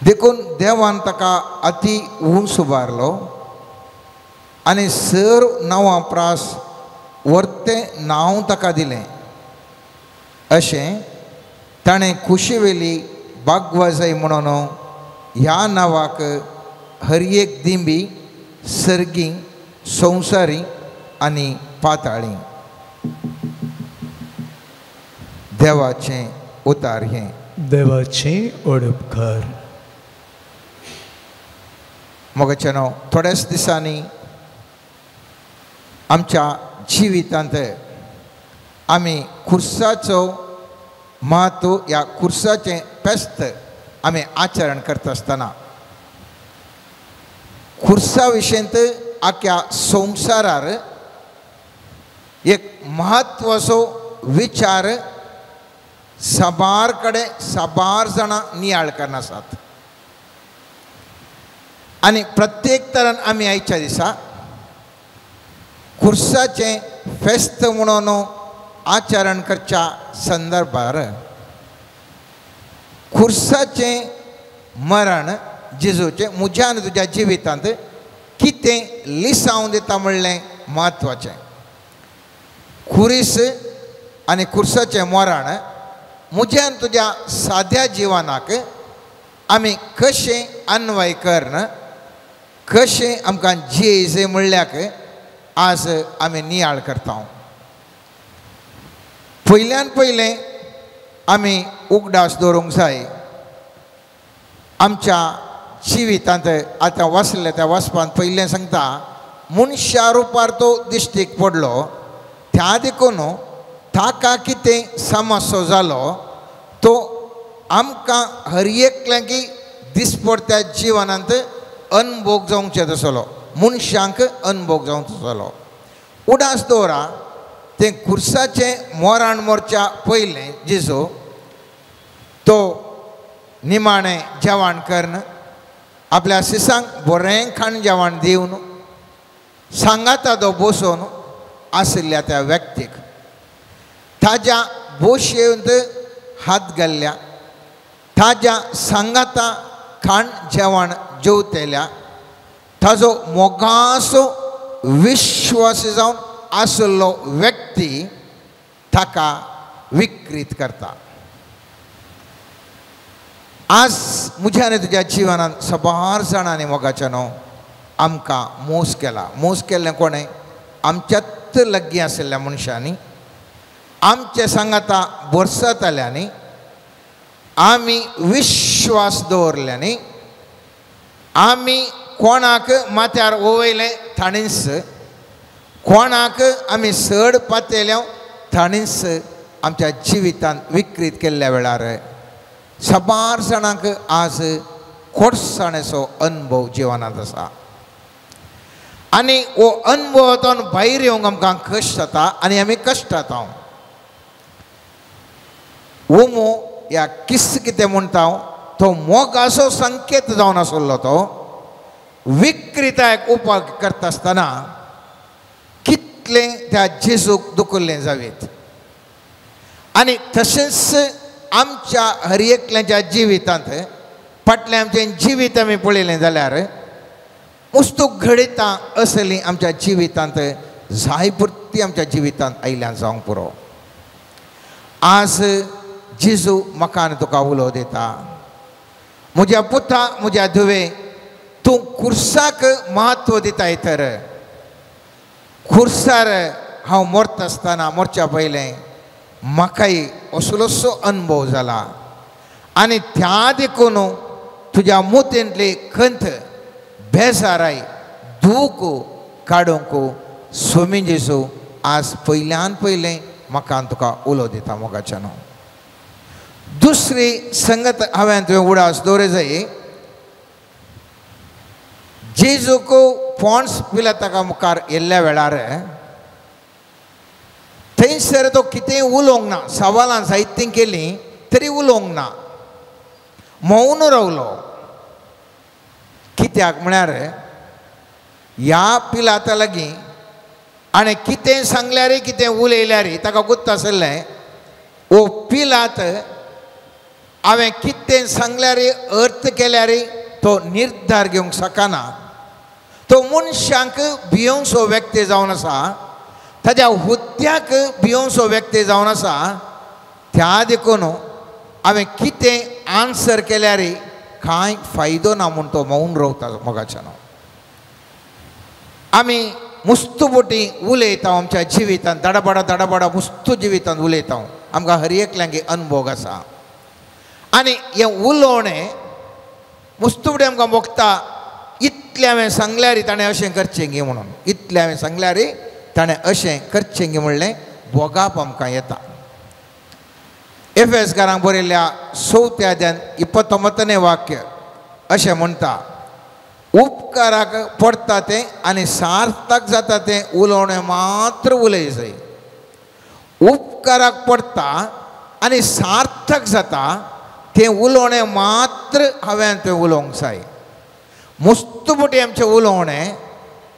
देखून देवान ताका अती उंच उबारलो आनी सर नांवां प्रास वर्तें नांव ताका दिलें. अशें ताणें कुशीवेली बागवाजाय म्हणून ह्या नांवाक हर एक दिंबी सर्गी संवसारी आनी पाताळी. देवाचें उतार हें देवाचें ओडपकार. मोगाचें न्हू थोड्याच दिसांनी आमच्या जिवितांत आमी खुर्साचो म्हत्व ह्या खुर्साचें फेस्त आमी आचरण करता आसतना खुर्सा विशयंत आख्या संवसारार एक म्हत्वाचो विचार साबार कडेन साबार जाणां नियाळ करनासात आनी प्रत्येक तरान आमी आयच्या दिसा खुर्साचें फेस्त म्हणून आचरण करच्या संदर्भार खुर्साचें मरण जेजूचें म्हज्या आनी तुज्या जिवितांत कितें लिसांव दिता म्हणलें म्हत्वाचें. खुरीस आनी खुर्साचें मरण म्हज्या आनी तुज्या साद्या जिवनाक आमी कशें अन्वय करून कशें आमकां जियेजे म्हणल्याक आज आमी नियाळ करता. पयल्यान पयलें आमी उगडास दवरूंक जाय आमच्या जिवितांत. आतां वसले त्या वचपांत पयलें सांगता मनशा रुपार तो दिश्टीक पडलो, त्या देखून ताका कितें समस्यो जालो तो आमकां हर एकल्यांकी दिसपडत्या जिवनांत अनभोग जावंक तसलो, मनशांक अनभोग जावंक तसलो. उडास दवरा तें खुर्साचें मोराण मोरच्या पयलें जेजू तो निमाणें जेवण करून आपल्या सिसांक बरें खाण जेवण दिवन सांगाता तो बसोवन आशिल्ल्या त्या व्यक्तीक ताज्या बोशेंत हात घाल्ल्या, ताज्या सांगाता खाण जेवण जेवतल्या, ताजो मोगासो विश्वास जावन आशिल्लो व्यक्ती ताका विकृत करता. आज म्हज्या आनी तुज्या जिवनांत साबार जाणांनी मोगाच्या न्हू आमकां मोस केला. मोस केल्लें कोणें? आमच्यात लागीं आशिल्ल्या मनशांनी, आमचे सांगाता बरसतल्यांनी, आमी विश्वास दवरल्यांनी, आमी कोणाक माथ्यार ओवयलें ताणीच, कोणाक आमी सड पातेल्या ताणीच आमच्या जिवितांत विकृत केल्ल्या वेळार साबार जाणांक आज कोडसाणेचो अनुभव जिवनांत आसा. आनी हो अनुभवांतून भायर येवंक आमकां कश्ट जाता आनी आमी कश्ट जाता. उमो ह्या किस कितें म्हणटा तो मोगाचो संकेत जावन आसलो तो विक्रेताक उपाय करता आसतना कितलें त्या जेजूक दुखल्लें जावेत. आनी तशेंच आमच्या हर एकल्याच्या जिवितांत फाटलें आमचें जिवीत आमी पळयलें जाल्यार मुस्तूक घडयता असली आमच्या जिवितांत जाय पुरती आमच्या जिवितांत आयल्या जावंक पुरो. आज जेजू म्हाका आनी तुका उलो दिता, म्हज्या पुता म्हज्या धुवे, तूं खुर्साक म्हत्व दिताय तर खुर्सार हांव मरता आसतना मरच्या पयलें म्हाकाय असलोसो अनुभव जाला आनी त्या देखून तुज्या मोतींतली खंत बेजाराय दूख काडूंक स्वामी जेजू आज पयल्यान पयलें म्हाका तुका उलो दिता मोगाच्यान. दुसरी संगत हांवें तुवें उडास दवरे जाय, जेजूक पोंड्स पिलाताका मुखार येल्ल्या वेळार थंयसर तो कितेंय उलोवंक ना, सवालां जायतीं केलीं तरी उलोवंक ना, मौन रावलो. कित्याक म्हळ्यार ह्या पिलाता लागीं आनी कितें सांगल्यार कितें उलयल्यार ताका गुत्त आसलें ओ पिलात हांवें कितें सांगल्यार अर्थ केल्यार तो निर्धार घेवंक शकना. तो मनशांक भियोवचो व्यक्ती जावन आसा, ताज्या हुद्द्याक भियोवचो व्यक्ती जावन आसा. त्या देखून हांवें कितें आन्सर केल्यार कांय फायदो ना म्हूण तो मौन रावता मोगाच्यान. आमी मुस्तू बोटी उलयता आमच्या जिवितांत दडबडा दडबडा मुस्तू जिवितांत उलयता, आमकां हर एकल्यांक अनुभव आसा. आनी हें उलोवणें मुस्तू बोटी आमकां भोगता, इतलें हांवें सांगल्यार ताणें अशें करचें गे म्हणून, इतलें हांवें सांगल्यार ताणें अशें करचें गे म्हणलें भोगाप आमकां येता. एफेसकारांक बरयल्ल्या चवथ्या अध्यायांत 29 वाक्य अशें म्हणटा, उपकाराक पडटा तें आनी सार्थक जाता तें उलोवणें मात्र उलय जाय. उपकाराक पडटा आनी सार्थक जाता तें उलोवणें मात्र हांवें तें उलोवंक जाय. मुस्तू बोटी आमचें उलोवणें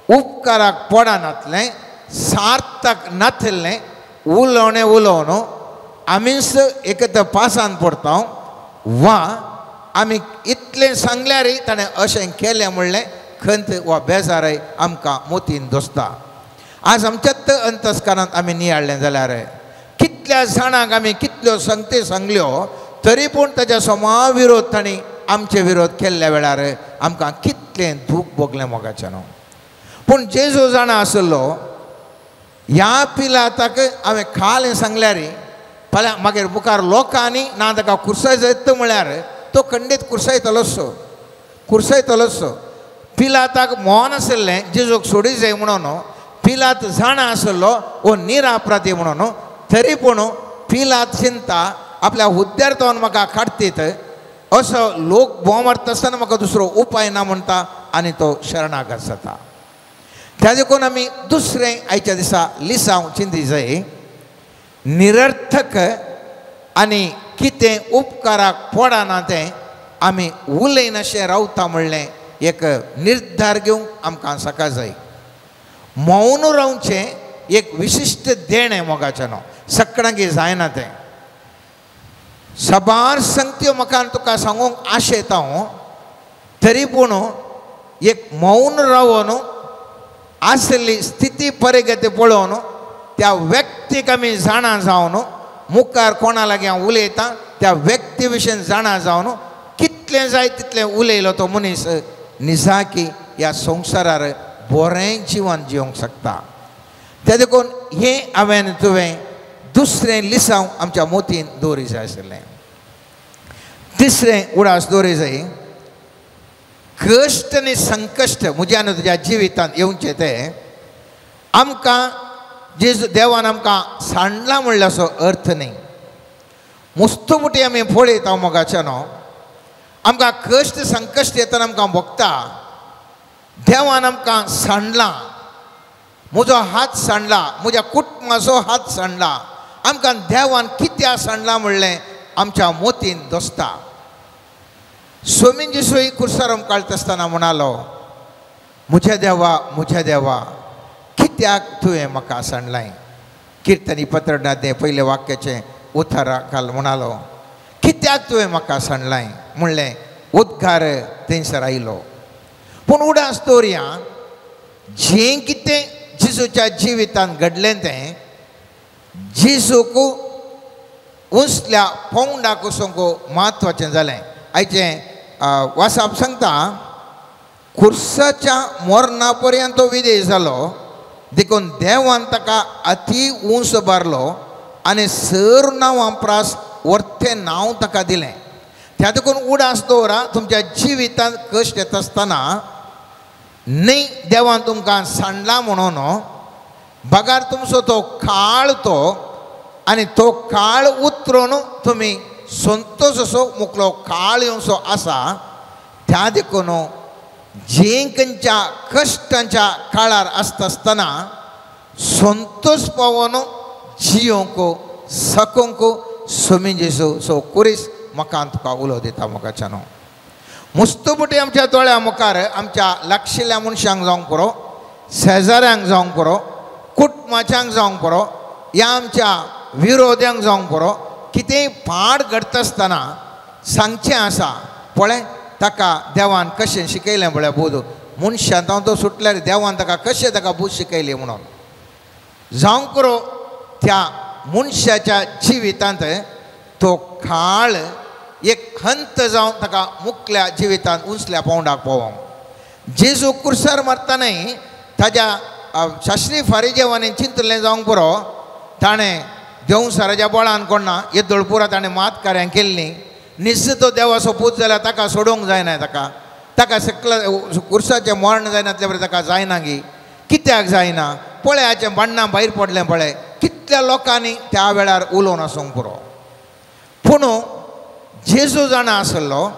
उपकाराक पडनातलें सार्थक नातिल्लें उलोवणें उलोवन आमीच एक तर पासान पडटा वा आमी इतलें सांगल्यार ताणें अशें केलें म्हणलें खंत वा बेजारय आमकां मोतीन दोसता. आज आमच्यात अंतस्कारांत आमी नियाळ्ळें जाल्यार कितल्या जाणांक आमी कितल्यो संगती सांगल्यो तरी पूण ताच्या समा विरोध तांणी आमचे विरोध केल्ल्या वेळार आमकां कितलें दूख भोगलें मोगाचें न्हू. पूण जेजू जाणा आसलो ह्या पिलाताक हांवें खाल सांगल्यार फाल्यां मागीर मुखार लोकांनी ना ताका कुर्साय जायत म्हळ्यार तो खंडीत कुर्सायतलोसो कुर्सायतलोसो. पिलाताक मोन आशिल्लें जेजूक सोडी जाय म्हणून, पिलात जाणा आसलो हो निरापराधी म्हणून, तरी पूण पिलात चिंता आपल्या हुद्द्यार तो म्हाका काडटीत असो लोक बोंव मारता आसतना म्हाका दुसरो उपाय ना म्हणटा आनी तो शरणागत जाता. त्या देखून आमी दुसरें आयच्या दिसा लिसांव चिंती जाय निरर्थक आनी कितें उपकाराक पडना तें आमी उलयनाशें रावता म्हणलें एक निर्धार घेवंक आमकां सकाळ जाय. मौन रावचें एक विशिश्ट देणें मोगाचें न्हू, सगळ्यांक जायना तें. साबार संगत्यो म्हाका तुका सांगूंक आशेता हांव, तरी पूण एक मौन रावन आशिल्ली स्थिती परिगती पळोवन त्या व्यक्तीक आमी जाणा जावन मुखार कोणा लागीं हांव उलयतां त्या व्यक्ती विशीं जाणा जावन कितलें जाय तितलें उलयलो तो मनीस निजाकी ह्या संवसारार बरें जिवन जिवंक शकता. त्या देखून हें हांवें तुवें दुसरें लिसांव आमच्या मोतीन दवरी जाय आशिल्लें. तिसरें उडास दवरी जाय कश्ट आनी संकश्ट म्हज्या आनी तुज्या जिवितांत येवचें तें आमकां जेजू देवान आमकां सांडलां म्हणल्यार असो अर्थ न्ही. मुस्तुमुटी आमी पळयता मोगाचें न्हू, आमकां कश्ट संकश्ट येतना आमकां भोगता देवान आमकां सांडलां, म्हजो हात सांडला, म्हज्या कुटुंबाचो हात सांडला, आमकां देवान कित्याक सांडलां म्हणलें आमच्या मोतीन दोसता. सोमीन जेसूय कुर्सार काडटा आसतना म्हणालो म्हज्या देवा म्हज्या देवा कित्याक तुवें म्हाका सांडलाय. किर्तनी पत्रणांत पयलें वाक्याचें उतारा काल म्हणालो कित्याक तुवें म्हाका सांडलाय म्हणलें उद्गार थंयसर आयलो. पूण उडास दवरया जें कितें जेजूच्या जिवितांत घडलें तें जेजूक उंचल्या पोंवडाक वचूंक म्हत्वाचें जालें. आयचें वासाप सांगता कुर्साच्या मरणा पर्यंत तो विदेश जालो देखून देवान ताका अती उंच बारलो आनी सर नांवां प्रास वर्तें नांव ताका दिलें. त्या देखून उडास दवरा तुमच्या जिवितांत कश्ट येता आसतना न्ही देवान तुमकां सांडला म्हणून बगार तुमचो तो काळ तो आनी तो काळ उतरून तुमी संतोश असो मुकलो काळ येवचो आसा. त्या देखून जे खंयच्या कश्टांच्या काळार आसता आसतना संतोश पावोन जियोंक सकूंक सोमी जेजू सो कुरीस म्हाका तुका उलो दिता मोगाच्या न्हू. मुस्तुपुटी आमच्या दोळ्या मुखार आमच्या लागशिल्ल्या मनशांक जावंक पुरो, शेजाऱ्यांक जावंक पुरो, कुटुंबाच्यांक जावंक पुरो, ह्या आमच्या विरोध्यांक जावंक पुरो, कितेंय पाड घडटा आसतना सांगचें आसा पळय ताका देवान कशें शिकयलें पळय बोध मनशान हांव तो सुटल्यार देवान ताका कशें ताका बूद शिकयली म्हणून जावंक पुरो. त्या मनशाच्या जिवितांत तो काळ एक हंत जावन ताका मुकल्या जिवितांत उंचल्या पावंडाक पावोवंक. जेजू कुर्सार मारता न्ही ताज्या शास्त्री फारीजेवांनी चिंतलें जावंक पुरो ताणें देवसाराच्या बळान कोणा येदोळ पुरा ताणें मात कार्यां केल्लीं निश्चित तो देवाचो पूत जाल्यार ताका सोडोवंक जायना, ताका ताका सकला कुर्साचें मरण जायनातल्या बरें ताका जायना गी कित्याक जायना पळय हाचें बाण्णां भायर पडलें पळय कितल्या लोकांनी त्या वेळार उलोवन आसूंक पुरो. पूण जेजू जाणा आसलो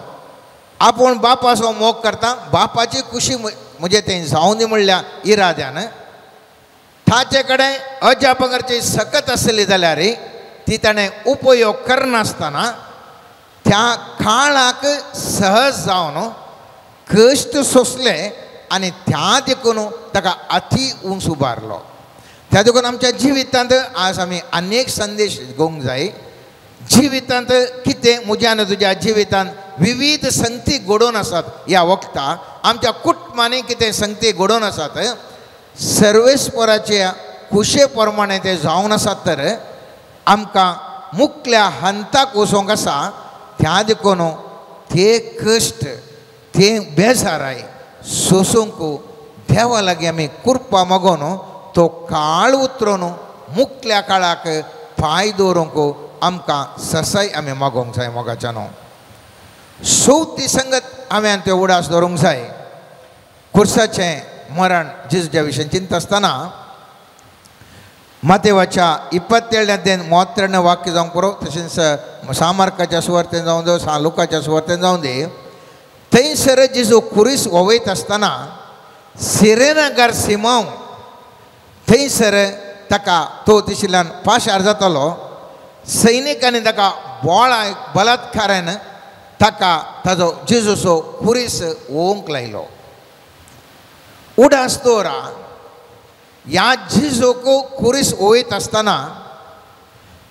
आपूण बापाचो मोग करता, बापाची खुशी म्हजें तें जावं दी म्हणल्या इराद्यान ताचे कडेन अजापकरची सकत आसली जाल्यार ती ताणें उपयोग करनासतना त्या काळाक सहज जावन कश्ट सोंसले आनी त्या देखून ताका अती उंच उबारलो. त्या देखून आमच्या जिवितांत आज आमी अनेक संदेश घेवंक जाय. जिवितांत कितें म्हज्या आनी तुज्या जिवितांत विविध संगती घडोवन आसात ह्या वखता आमच्या कुटुंबांनी कितें संगती घडोवन आसात सर्वेस्पराच्या खुशे प्रमाणे ते जावन आसात तर आमकां मुकल्या हंताक वचोंक आसा. त्या देखून ते कश्ट ते बेजाराय सोसूंक देवा लागीं आमी कृपा मागून तो काळ उतरून मुखल्या काळाक पांय दवरूंक आमकां ससाय आमी मागोवंक जाय मोगाच्यानो. चवथी संगत हांवें ते उडास दवरूंक जाय. खुर्साचें मरण जेजूच्या विशयी चिंतता आसतना मातेवाच्या 27 33 वाक्य जावंक पुरो, तशेंच सामार्काच्या सुवार्तेन जावं दे, सान लुकाच्या सुवार्तेन जावं दे, थंयसर जेजू खुरीस ववयत आसतना सिरेनगर सिमांव थंयसर ताका तो दिशिल्ल्यान पाशार जातालो. सैनिकांनी ताका बोळा बलात्कारान ताका ताजो जेजूचो खुरीस ओवंक लायलो. उडास दवरा ह्या जेजूक खुरीस ओवयत आसतना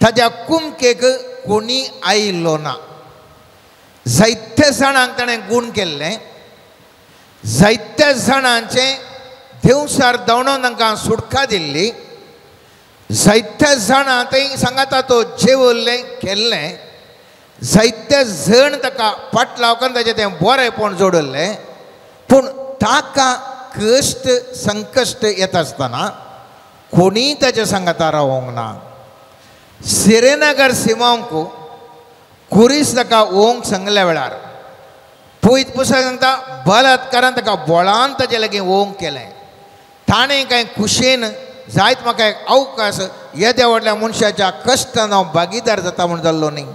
ताज्या कुमकेक कोणी आयिल्लो ना. जायत्या जाणांक ताणें गूण केल्लें, जायत्या जाणांचें देवसार धांवडोवन तांकां सुटका दिल्ली, जायत्या जाणां थंय सांगाता तो जेवल्लें केल्लें, जायते जण ताका फाटलाव करून ताचें तें बरेंपण जोडल्लें. पूण ताका कश्ट संकश्ट येता आसतना कोणीय ताच्या सांगाता रावोंक ना. सिरेनगर सिमांवक खुरीस ताका ओंक सांगल्या वेळार पयत पुस्तक सांगता बलात्कारान ताका बोळान ताचे लागीं ओंक केलें. ताणें कांय खुशयेन जायत म्हाका एक अवकाश येद्या व्हडल्या मनशाच्या कश्टान हांव भागीदार जाता म्हूण जाल्लो न्ही.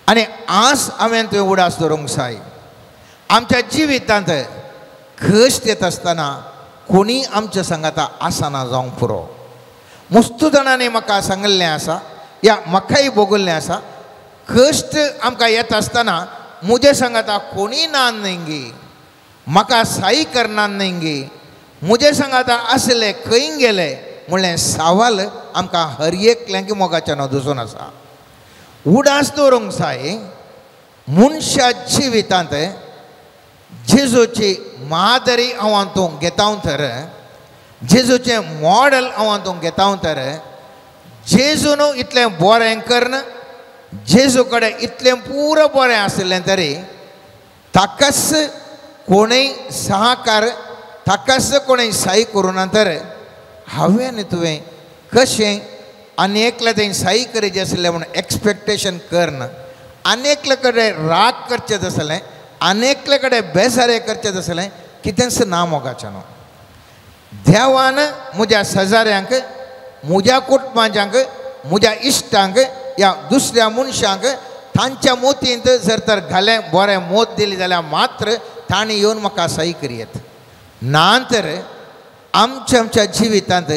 आनी आज हांवें तुवें उडास दवरूंक जाय. आमच्या जिवितांत कश्ट येता आसतना कोणीय आमच्या सांगाता आसना जावंक पुरो. मुस्तू जाणांनी म्हाका सांगिल्लें आसा या म्हाकाय भोगल्लें आसा, कश्ट आमकां येता आसतना म्हजे सांगाता कोणीय ना न्हय गी, म्हाका साई करना न्हय गी, म्हजे सांगाता आसले खंय गेले म्हणलें सवाल आमकां हर एकल्यांक मोगाच्यान दिसून आसा. उडास दवरूंक जाय मनशा जिवितांत जेजूची मादरी हांव हातूंत घेता तर, जेजूचें मॉडल हांव हातूंत घेता तर, जेजून इतलें बरें करून जेजू कडेन इतलें पुरो बरें आशिल्लें तरी ताकाच कोणूय सहकार ताकाच कोणूय साई करूं ना तर हांवें आनी तुवें कशें आनी एकल्या तें साई करीत आसलें म्हूण एक्सपेक्टेशन करन आनी एकले कडेन राग करचें आसलें आनी एकले कडेन बेजारे करचें आसलें कितेंच ना मोगाचें न्हू. देवान म्हज्या शेजाऱ्यांक म्हज्या कुटुंबाच्यांक म्हज्या इश्टांक या दुसऱ्या मनशांक तांच्या मोतींत जर तर घालें बरें मोत दिली जाल्यार मात्र तांणी येवन म्हाका सही करयेत ना तर आमच्या आमच्या जिवितांत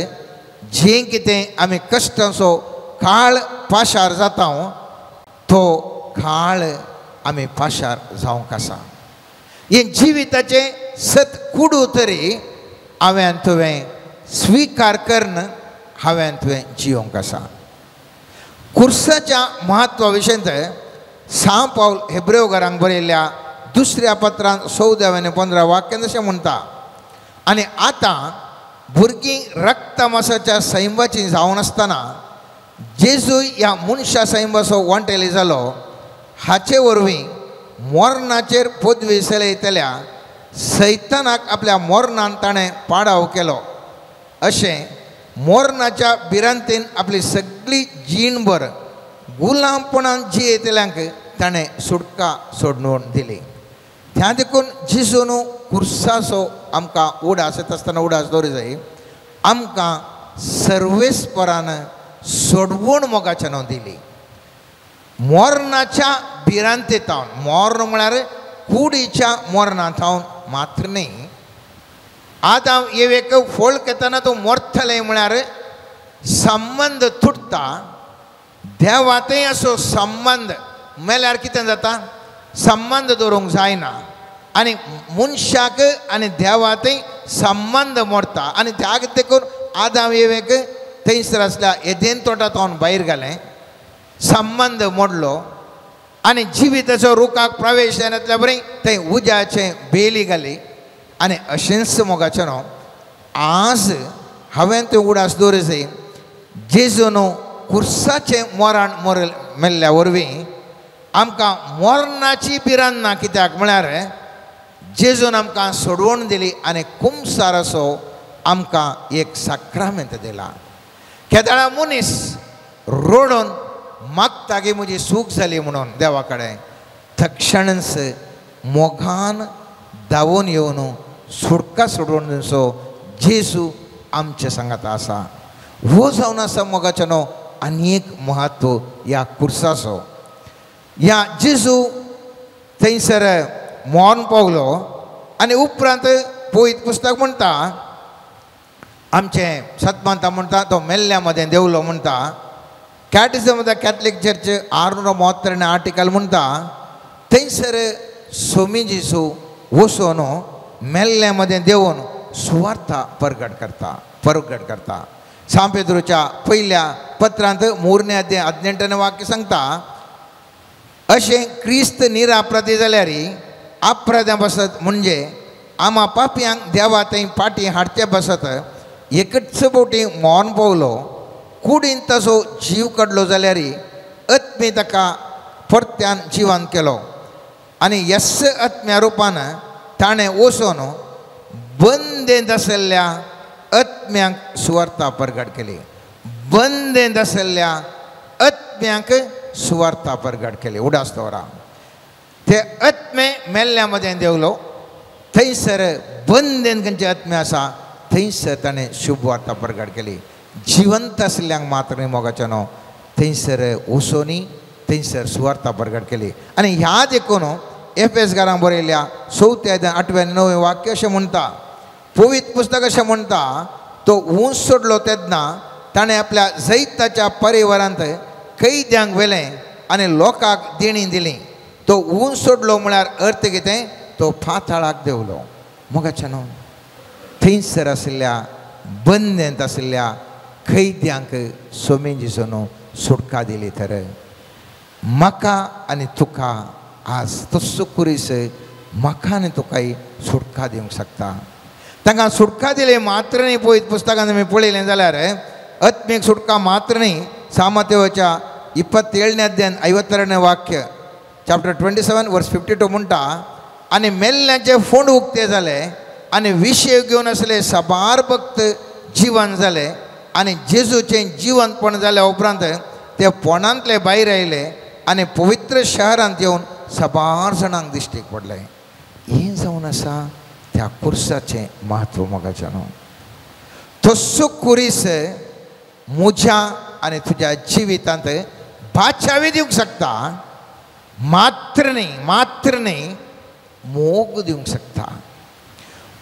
जें कितें आमी कश्टांचो काळ पाशार जाता तो काळ आमी पाशार जावंक आसा. हें जिविताचें सत कुडू तरी हांवें तुवें स्विकार करून हांवें तुवें जियोंक आसा. खुर्साच्या म्हत्वा विशयंत सांव पावल हेब्रेवकारांक बरयल्ल्या दुसऱ्या पत्रांत 14 आनी 15 वाक्यान अशें म्हणटा, आनी आतां भुरगीं रक्तमासाच्या सैंबाची जावन आसतना जेजू ह्या मनशा सैंबाचो वांटेली जालो, हाचे वरवीं मरणाचेर पदवी चलयतल्या सैतानाक आपल्या मरणान ताणें पाडाव केलो. अशें मरणाच्या भिरांतेन आपली सगळी जीणभर गुलामपणान जियेतल्यांक ताणें सुटका सोडून दिली. त्या देखून जेजून खुर्साचो आमकां उडास येता आसतना उडास दवरूंक जाय. आमकां सर्वेस्परान सोडवण मोगाच्या नांव दिली. मरणाच्या भिरांते थावन, मर्ण म्हळ्यार कुडीच्या मरणा थावन मात्र न्ही. आतां एक फळ घेतना तूं मरतलें म्हळ्यार संबंद तुटता. देवातय असो संबंद मेल्यार कितें जाता, संबंद दवरूंक जायना आनी मनशाक आनी देवातय संबंद मोडटा. आनी त्याग देखून आदाम एक थंयसर आसल्या एदेन तोटा थावन भायर घालें, संबंद मोडलो आनी जिविताचो रुखाक प्रवेश जायनातल्या बरी थंय उज्याचें बेली घाली. आनी अशेंच मोगाचें न्हू आज हांवें तें उडास दवरूंक जाय. जेजून खुर्साचें मरण मेल्ल्या वरवीं आमकां मरणाची भिरांत ना. कित्याक म्हळ्यार जेजून आमकां सोडवण दिली आनी कुमसाराचो आमकां एक साक्रामेंत दिला. केदळा मनीस रडून मागता की म्हजी सूख जाली म्हणून देवा कडेन, तक्षणच मोगान धांवून येवन सुटका सोडून दिवचो जेजू आमचे सांगात आसा. हो जावन आसा मोगाचें न्हू आनी एक म्हत्व ह्या कुर्साचो. ह्या जेजू थंयसर मरण पावलो आनी उपरांत पवित्र पुस्तक म्हणटा, आमचें सतमांता म्हणटा तो मेल्ल्या मदें देवलो म्हणटा. Catechism of the Catholic Church 632 article म्हणटा थंयसर सोमी जेजू वचून मेल्ल्या मदें देवून सुवार्था परगट करता, परगट करता. सांत पेद्रूच्या पयल्या पत्रांत 3 अध्याय 18 वाक्य सांगता, अशें क्रिस्त निरापराधी जाल्यार अपराध्यां बसत म्हणजे आमा पापयांक देवा थंय फाटीं हाडचे बसत एकच फावटी मरण पावलो, कुडीन ताचो जीव काडलो जाल्यार आत्मे ताका परत्यान जिवन केलो आनी यस आत्म्या रुपान ताणें वचून बंदेंत आशिल्ल्या आत्म्यांक सुवार्था परगट केली. बंदेंत आशिल्ल्या आत्म्यांक सुवार्था परगट केली. उडास दवरा ते आत्मे मेल्ल्या मदें देवलो, थंयसर बंदेन खंयचे आत्मे आसा थंयसर ताणें शुभ वार्ता परगट केली. जिवंत आशिल्ल्यांक मात्र न्ही मोगाचें न्हू, थंयसर वचोनी थंयसर सुवार्ता परगट केली. आनी ह्या देखून एफएस घरांक बरयल्या 4 अध्याय 8 आनी 9 वाक्य अशें म्हणटा, पवित्र पुस्तक अशें म्हणटा, तो ऊंच सोडलो तेन्ना ताणें आपल्या जैताच्या परिवारांत कैद्यांक व्हेलें आनी लोकांक देणी दिली. तो ऊंच सोडलो म्हळ्यार अर्थ कितें, तो पाताळाक देंवलो. मोगाचें न्हू थंयसर आशिल्ल्या बंदेंत आशिल्ल्या कैद्यांक सोमी जेजून सुटका दिली. तर म्हाका आनी तुका आज तस्सो कुरीस म्हाका आनी तुकाय सुटका दिवंक शकता. तांकां सुटका दिली मात्र न्ही, पळयत पुस्तकान आमी पळयलें जाल्यार आत्मीक सुटका मात्र न्ही. सामतेवाच्या 27 अध्याय 52 वाक्य चॅप्टर 27 वर्स 52 म्हणटा, आनी मेल्ल्याचे फोंड उक्ते जाले आनी विशय घेवन आसले साबार भक्त जिवन जाले आनी जेजूचें जिवनपण जाल्या उपरांत ते फोंडांतले भायर आयले आनी पवित्र शहरांत येवन साबार जाणांक दिश्टीक पडले. हें जावन आसा त्या कुर्साचें म्हत्व मोगाचें न्हू. तस्सो कुरीस म्हज्या आनी तुज्या जिवितांत बाचावी दिवंक शकता, मात्र न्ही, मात्र न्ही मोग दिवंक शकता.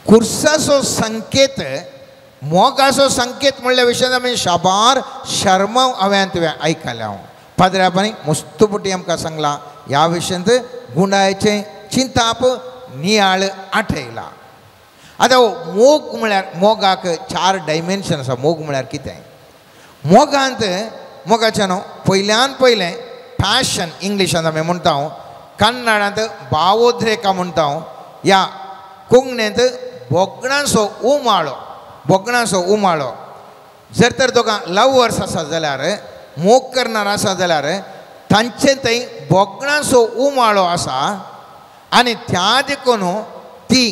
कुर्साचो संकेत, मोगाचो संकेत म्हणल्या विशयान आमी शाबार शर्माव हांवें तुवें आयकलें. हांव पाद्र्यापानी मुस्तुपटी आमकां सांगलां ह्या विशयांत गुंडायचें चिंताप नियाळ आठयला. आतां मोग म्हळ्यार मोगाक 4 डायमेन्शन आसा. मोग म्हळ्यार कितें? मोगांत मोगाचें न्हू पयल्यान पयलें पॅशन इंग्लिशांत आमी म्हणटा, कन्नडांत भावोद्रेका म्हणटा, ह्या कोंकणींत भोगणांचो उमाळो, भोगणांचो उमाळो. जर तर दोगां लवर्स आसा जाल्यार, मोग करणार आसा जाल्यार तांचे थंय भोगणांचो उमाळो आसा आनी त्या देखून ती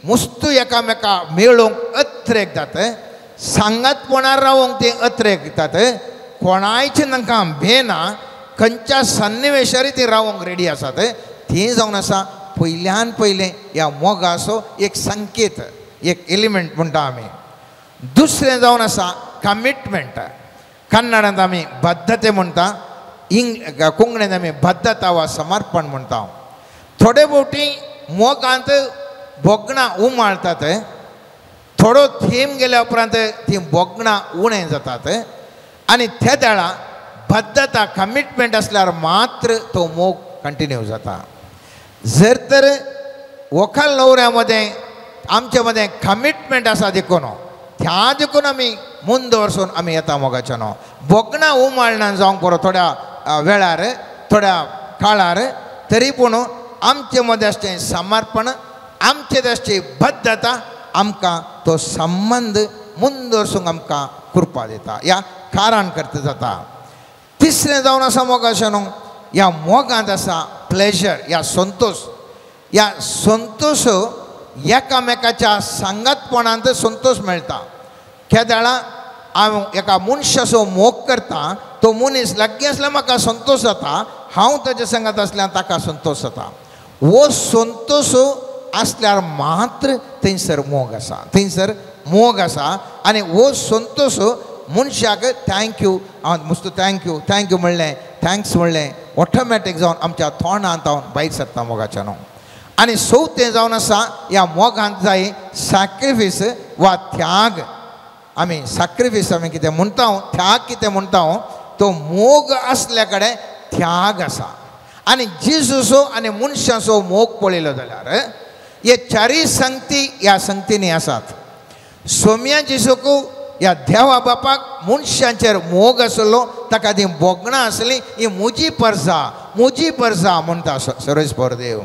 मुस्तू एकामेका मेळोवंक अत्रेक जाता, सांगातपणार रावोंक ती अत्रेक दितात, कोणायचें तांकां भेना, खंयच्या सन्निवेशारी ती रावोंक रेडी आसात. ती जावन आसा पयल्यान पयलें ह्या मोगाचो एक संकेत, एक एलिमेंट म्हणटा आमी. दुसरें जावन आसा कमिटमेंट. कन्नडांत आमी बद्धते म्हणटा, कोंकणींत आमी बद्धता वा समर्पण म्हणटा. थोडे भोवटी मोगांत भोगणां उमाळतात, थोडो थेंब गेल्या उपरांत ती भोगणां उणें जातात आनी त्या वेळा बद्धता कमिटमेंट आसल्यार मात्र तो मोग कंटिन्यू जाता. जर तर वखाल नवऱ्या मदें आमचे मदें कमिटमेंट आसा देखून त्या देखून आमी मुंद वचून आमी येता मोगाच्या न्हू. भोगणां उमाळना जावंक पुरो थोड्या वेळार, थोड्या काळार, तरी पूण आमचे मदें आसचें समर्पण, आमचे आसची बद्धता आमकां तो संबंद मुंद वचूंक आमकां कृपा दिता, ह्या कारण करता जाता. तिसरें जावन आसा मोगाचें न्हू ह्या मोगांत आसा प्लेजर ह्या संतोश. ह्या संतोश एकामेकाच्या सांगातपणांत संतोश मेळटा. केदाळा हांव एका मनशाचो मोग करता तो मनीस लागीं आसल्यार म्हाका संतोश जाता, हांव ताच्या सांगात आसल्यार ताका संतोश जाता. हो संतोश आसल्यार मात्र थंयसर मोग आसा, थंयसर मोग आसा. आनी हो संतोश मनशाक thank you, हांव मुस्तो thank you thank you म्हणलें, thanks म्हणलें, ऑटोमॅटीक जावन आमच्या तोंडांत हांव भायर सरता मोगाच्या न्हू. आनी चवथें जावन आसा ह्या मोगांत जाय सॅक्रिफीस वा त्याग. आमी सॅक्रिफीस आमी कितें म्हणटा, त्याग कितें म्हणटा, तो मोग आसल्या कडेन त्याग आसा. आनी जेजूचो आनी मनशाचो मोग पळयलो जाल्यार हे चारूय संगती ह्या संगतींनी आसात. सोम्या जेजूक ह्या देवा बापाक मनशांचेर मोग आसलो, ताका ती भोगणां आसली, ही म्हजी परजा म्हजी परजा म्हणटा सर्वेस्पर देव.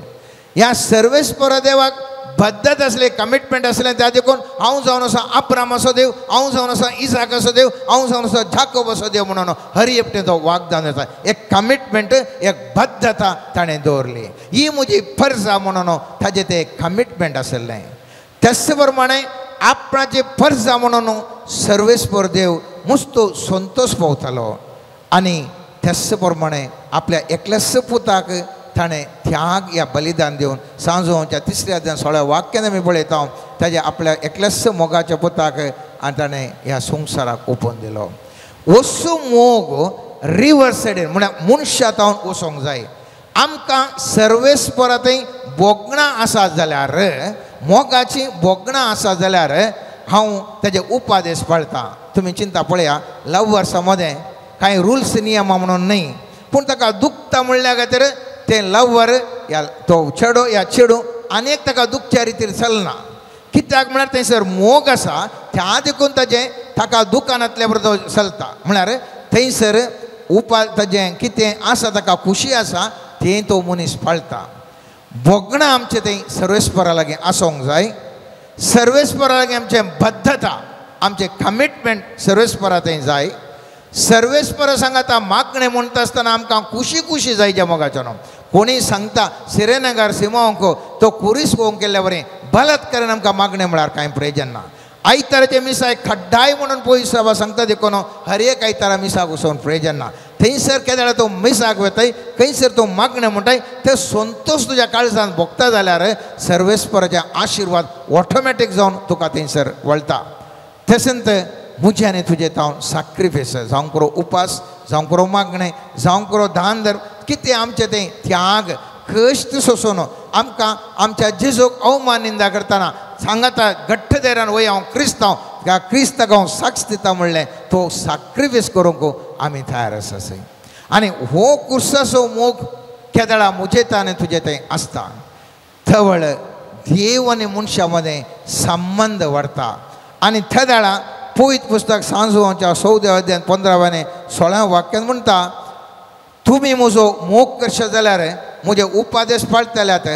ह्या सर्वेस्पर देवाक बद्धत आसले, कमिटमेंट आसलें. त्या देखून हांव जावन आसा अब्रामाचो देव, हांव जावन आसा इसाकाचो देव, हांव जावन आसा जाकोबाचो देव म्हणून हर एकटें तो वागदान जाता. एक कमिटमेंट, एक बद्धता ताणें दवरली. ही म्हजी फर्जा म्हणून ताजें तें कमिटमेंट आसलें. त्याच प्रमाणे आपणाची फर्जा म्हणून सर्वेस्पर देव मुस्तो संतोश पावतालो. आनी त्याच प्रमाणे आपल्या एकल्याच पुताक ताणें त्याग या बलिदान दिवन सांजोवच्या तिसऱ्या अध्याय 16 वाक्यान आमी पळयता ताज्या आपल्या एकल्याच मोगाच्या पुताक आनी ताणें ह्या संवसाराक ओपून दिलो. वसू मोग रिवर्स सायडीन म्हळ्यार मनशा तावन वचोंक जाय. आमकां सर्वेस्परा थंय भोगणां आसा जाल्यार, मोगाची भोगणां आसा जाल्यार हांव ताजे उपादेश पाळटा. तुमी चिंता पळया, लव्हर्सां मदें कांय रुल्स नियमां म्हणून न्हय, पूण ताका दुखता म्हणल्या खातीर तें लव्हर या तो चेडो या चेडूं आनी एक ताका दुखच्या रितीर चलना. कित्याक म्हळ्यार थंयसर मोग आसा, त्या देखून ताजें ताका दुकानांतल्या बरोबर तो चलता. म्हळ्यार थंयसर उपा ताजें कितें आसा ताका खुशी आसा तें तो मनीस पाळटा. भोगणां आमचें थंय सर्वेस्परा लागीं आसूंक जाय. सर्वेस्परा लागीं आमचें बद्धता, आमचें कमिटमेंट सर्वेस्परा थंय जाय. सर्वेस्परा सांगाता मागणें म्हणटा आसतना आमकां खुशी खुशी जाय ज्या मोगाचो न्हू. कोणी सांगता सिरेनगर सिमांक तो कुरीस पळोवंक केल्ल्या बरें बलात्कारान आमकां मागणें म्हळ्यार कांय प्रयोजन ना. आयताराचे मिसाक खड्डाय म्हणून पयस बाबा सांगता देखून हर एक आयतारा मिसाक वचोन प्रयोजन ना. थंयसर केन्ना तूं मिसाक वताय, खंयसर तूं मागणें म्हणटाय, ते संतोश तुज्या काळजान भोगता जाल्यार सर्वेस्पराचे आशिर्वाद ऑटोमॅटीक जावन तुका थंयसर वळटा. तशेंच म्हजें आनी तुजें तावन सॅक्रिफायस जावं करो उपास, जावं करो मागणें, जावं करो दान धर्म, कितें आमचें तें त्याग कश्ट सोंसून आमकां आमच्या जेजूक अवमान निंदा करतना सांगाता घट्ट धैर्यान वय हांव क्रिस्तांव, त्या क्रिस्ताक हांव साक्ष दिता म्हणलें तो सॅक्रिफायस करूंक आमी तयार आसा. आनी हो कुर्साचो मोग केदळा म्हजें आनी तुजें थंय आसता. थवळ देव आनी मनशा मदें संबंद वाडटा. आनी त्या वेळा पवित्र पुस्तक सांजवाच्या 14 अध्याय 15 16 वाक्यान म्हणटा, तुमी म्हजो मोग करशे जाल्यार म्हजे उपादेश पाळटल्यात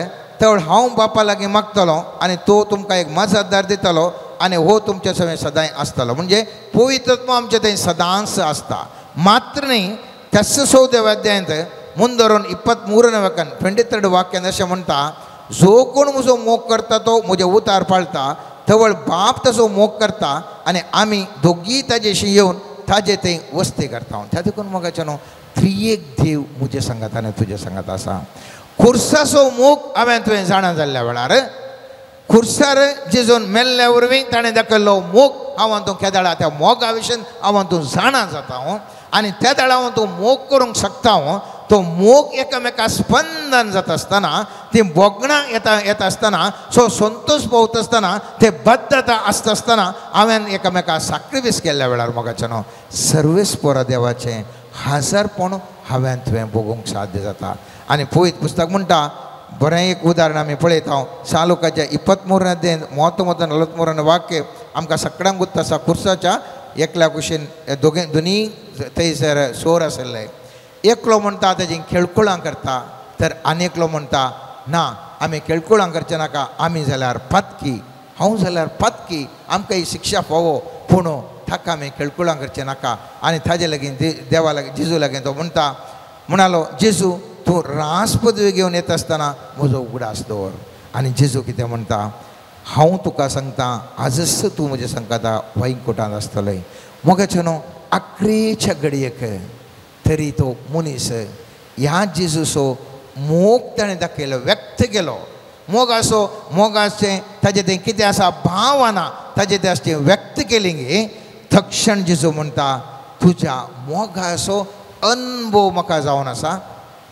तर हांव बापा लागीं मागतलो आनी तो तुमकां एक मजतदार दितलो आनी हो तुमचे सगळें सदांय आसतलो. म्हणजे पवित्रत्व आमचें थंय सदांच आसता. मात्र न्ही त्याच 14 अध्यायांत मुंदरून 23 वाक्यान 23 वाक्यान अशें म्हणटा, जो कोण म्हजो मोग करता तो म्हजे उतार पाळटा, तवळ बाप तसो मोग करता आनी आमी दोगीय ताजेशी येवन ताजे थंय वस्ती करता. त्या देखून मोगाचें न्हू त्रियेक देव म्हजे सांगात आनी तुजे सांगात आसा. खुर्साचो मोग हांवें तुवें जाणा जाल्ल्या वेळार खुर्सार जेजून मेल्ल्या वरवीं ताणें दाखयल्लो मोग हांव तूं केदाळा त्या मोगा विशयन हांव तूं जाणा जाता आनी त्या वेळार हांव तूं मोग करूंक शकता. तो मोग एकामेका स्पंदन जाता आसतना, ती भोगणां येता आसतना, सो संतोश पावता आसतना, ते बद्धता आसता आसतना हांवें एकामेका सॅक्रिफायस केल्ल्या वेळार मोगाचें न्हू सर्वेस्परा देवाचें हाजारपण हांवें तुवें भोगूंक साध्य जाता. आनी पवित्र पुस्तक म्हणटा बरें एक उदाहरण आमी पळयता सालुकाच्या 23 अध्याय 43 वाक्य आमकां सगळ्यांक गुत्त आसा. खुर्साच्या एकल्या कुशीन दोगे दोनी थंयसर सोर आशिल्ले. एकलो म्हणटा तेजी खेळकुळां करता, तर आनी एकलो म्हणटा ना आमी खेळकुळां करचे नाका, आमी जाल्यार पातकी, हांव जाल्यार पातकी, आमकां ही शिक्षा फावो, पूण ताका आमी खेळकुळां करचे नाका. आनी ताजे लागीं देवा लागीं जेजू लागीं तो म्हणटा, म्हणालो जेजू तूं रास पदवी घेवन येता आसतना म्हजो उगडास दवर. आनी जेजू कितें म्हणटा, हांव तुका सांगता आजच तूं म्हजें सांगता वैकुटांत आसतलें. मोगाचें न्हू आक्रेच्या घडयेक तरी तो मनीस ह्या जेजूचो मोग ताणें दाखयलो, व्यक्त केलो. मोग आसो मोगाचें ताजें तें कितें आसा भावना ताजें तें आसा तें व्यक्त केली गे. तक्षण जेजू म्हणटा तुज्या मोगाचो अनुभव म्हाका जावन आसा.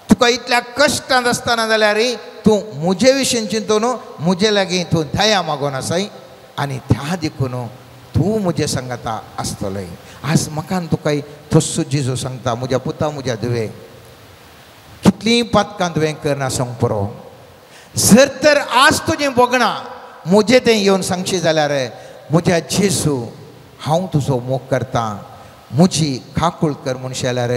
तुका इतल्या कश्टांत आसतना जाल्यार तूं म्हजे विशीं चिंतून म्हजे लागीं तूं दया मागून आसाय आनी त्या देखून तूं म्हजे सांगता आसतलोय. आज म्हाका आनी तुकाय तस्सो जेजू सांगता म्हज्या पुता म्हज्या धुवे कितलीं पातकां तुवें करना सांग पुरो, जर तर आज तुजें भोगणां म्हजें तें येवन सांगशी जाल्यार म्हज्या जेजू हांव तुजो मोग करतां, म्हजी काकूळ कर म्हणशी जाल्यार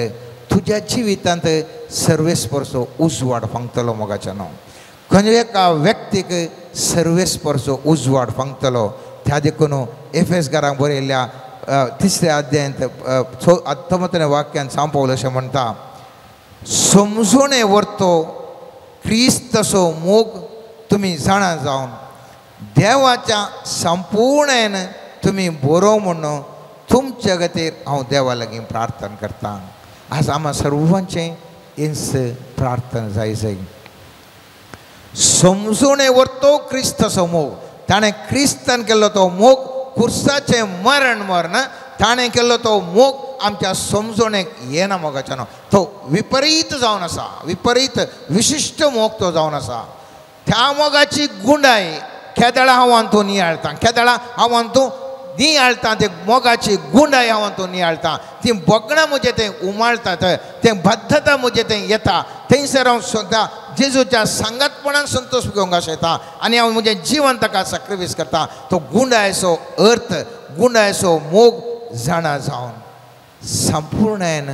तुज्या जिवितांत सर्वेस्परचो उजवाड फांगतलो. मोगाच्या न्हू खंय एका व्यक्तीक सर्वेस्परचो उजवाड फांगतलो. त्या देखून एफएस घरांक बरयल्ल्या तिसऱ्या अध्यायांत आत्मतने वाक्यान सांपवलं अशें म्हणटा, समजोणे व्हरतो क्रिस्ताचो मोग तुमी जाणा जावन देवाच्या संपूर्णेन तुमी बरो म्हणून तुमच्या खातीर हांव देवा लागीं प्रार्थना करता. आज आम्हा सर्वांचें इंस प्रार्थना जाय जाय. समजोणे व्हरतो क्रिस्ताचो मोग, ताणें क्रिस्तान केल्लो तो मोग कुर्साचें मरण मरण ताणें केल्लो तो मोग आमच्या समजोणेक येना मोगाच्या न्हू, तो विपरीत जावन आसा, विपरीत विशिश्ट मोग तो जावन आसा. त्या मोगाची गुंडाय केदळा हांव अंतू नियाळता, केदळा हांव अंतू नियाळता, ते मोगाची गुंडाय हांव अंतू नियाळता, ती भोगणां म्हजें तें उमाळतात, तें बद्धता म्हजें तें येता. थंयसर हांव स्वता जेजूच्या सांगातपणान संतोश घेवंक आशेता आनी हांव म्हजें जिवन ताका सॅक्रिफायस करता. तो गुंडायचो अर्थ गुंडायचो मोग जाणा जावन संपूर्णायन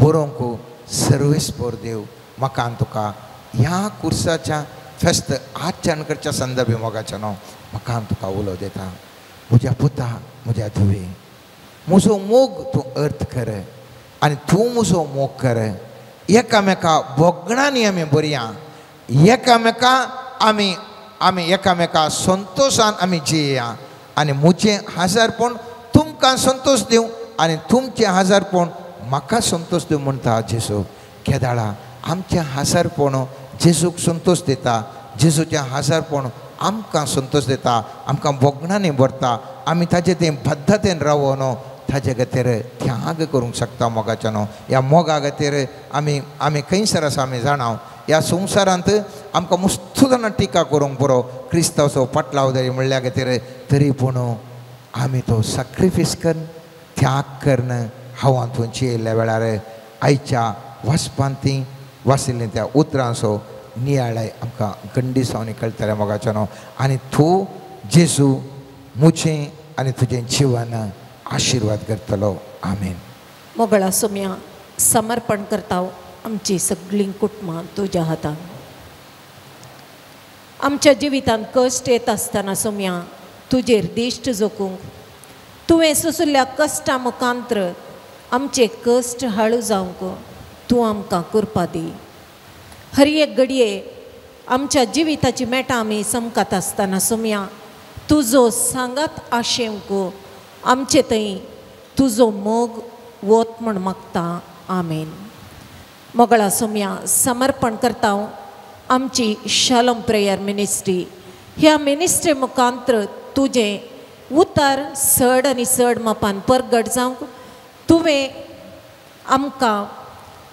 बरोवंक सर्वेस्पर देव म्हाका आनी तुका ह्या कुर्साच्या फेस्त आचरण करच्या संदर्भे मोगाच्या न्हू म्हाका आनी तुका उलो दिता. म्हज्या पुता म्हज्या धुवे म्हजो मोग तूं अर्थ कर आनी तूं म्हजो मोग कर. एकामेका भोगणांनी आमी बरया, एकामेका आमी आमी एकामेका संतोशान आमी जिया आनी म्हजें हाजारपण तुमकां संतोश दिवं आनी तुमचें हाजारपण म्हाका संतोश दिवं म्हणटा जेजू. केदाळा आमचें हाजारपण जेजूक संतोश दिता, जेजूचें हाजारपण आमकां संतोश दिता, आमकां भोगणांनी भरता, आमी ताजे तें पद्दतीन रावोन ताजे खातीर त्याग करूंक शकता मोगाच्या न्हू. ह्या मोगा खातीर आमी आमी खंयसर आसा आमी जाणा. ह्या संवसारांत आमकां मुस्तू जाणां टिका करूंक पुरो क्रिस्तांवचो पाटलाव जाय म्हणल्या खातीर, तरी पूण आमी तो सॅक्रिफायस करून त्याग करून हांव तुमची येयल्ल्या वेळार आयच्या वाचपांत ती वाचिल्लीं त्या उतरांचो नियाळाय आमकां गंडीसावनी कळटलें मोगाच्या न्हू. आनी तूं जेजू म्हजें आनी तुजें जिवन आशिर्वाद करतलो. आमेन. मोगळा सोम्या समर्पण करता आमची सगळीं कुटुंबां तुज्या हातान. आमच्या जिवितांत कश्ट येत आसतना सोम्या तुजेर दिश्ट जोखूंक तुवें सोंशिल्ल्या कश्टां मुखांत्र आमचे कश्ट हाळू जावंक तूं आमकां कृपा दी. हर एक घडये आमच्या जिविताची मेटां आमी समकात आसतना सोम्या तुजो सांगात आशेवंक आमचे थंय तुजो मोग वत म्हण मागता. आमेन. मोगळा सोम्या समर्पण करता आमची शालोम प्रेयर मिनिस्ट्री. ह्या मिनिस्ट्री मुखांत्र तुजें उतार चड आनी चड मापान परगट जावंक तुवें आमकां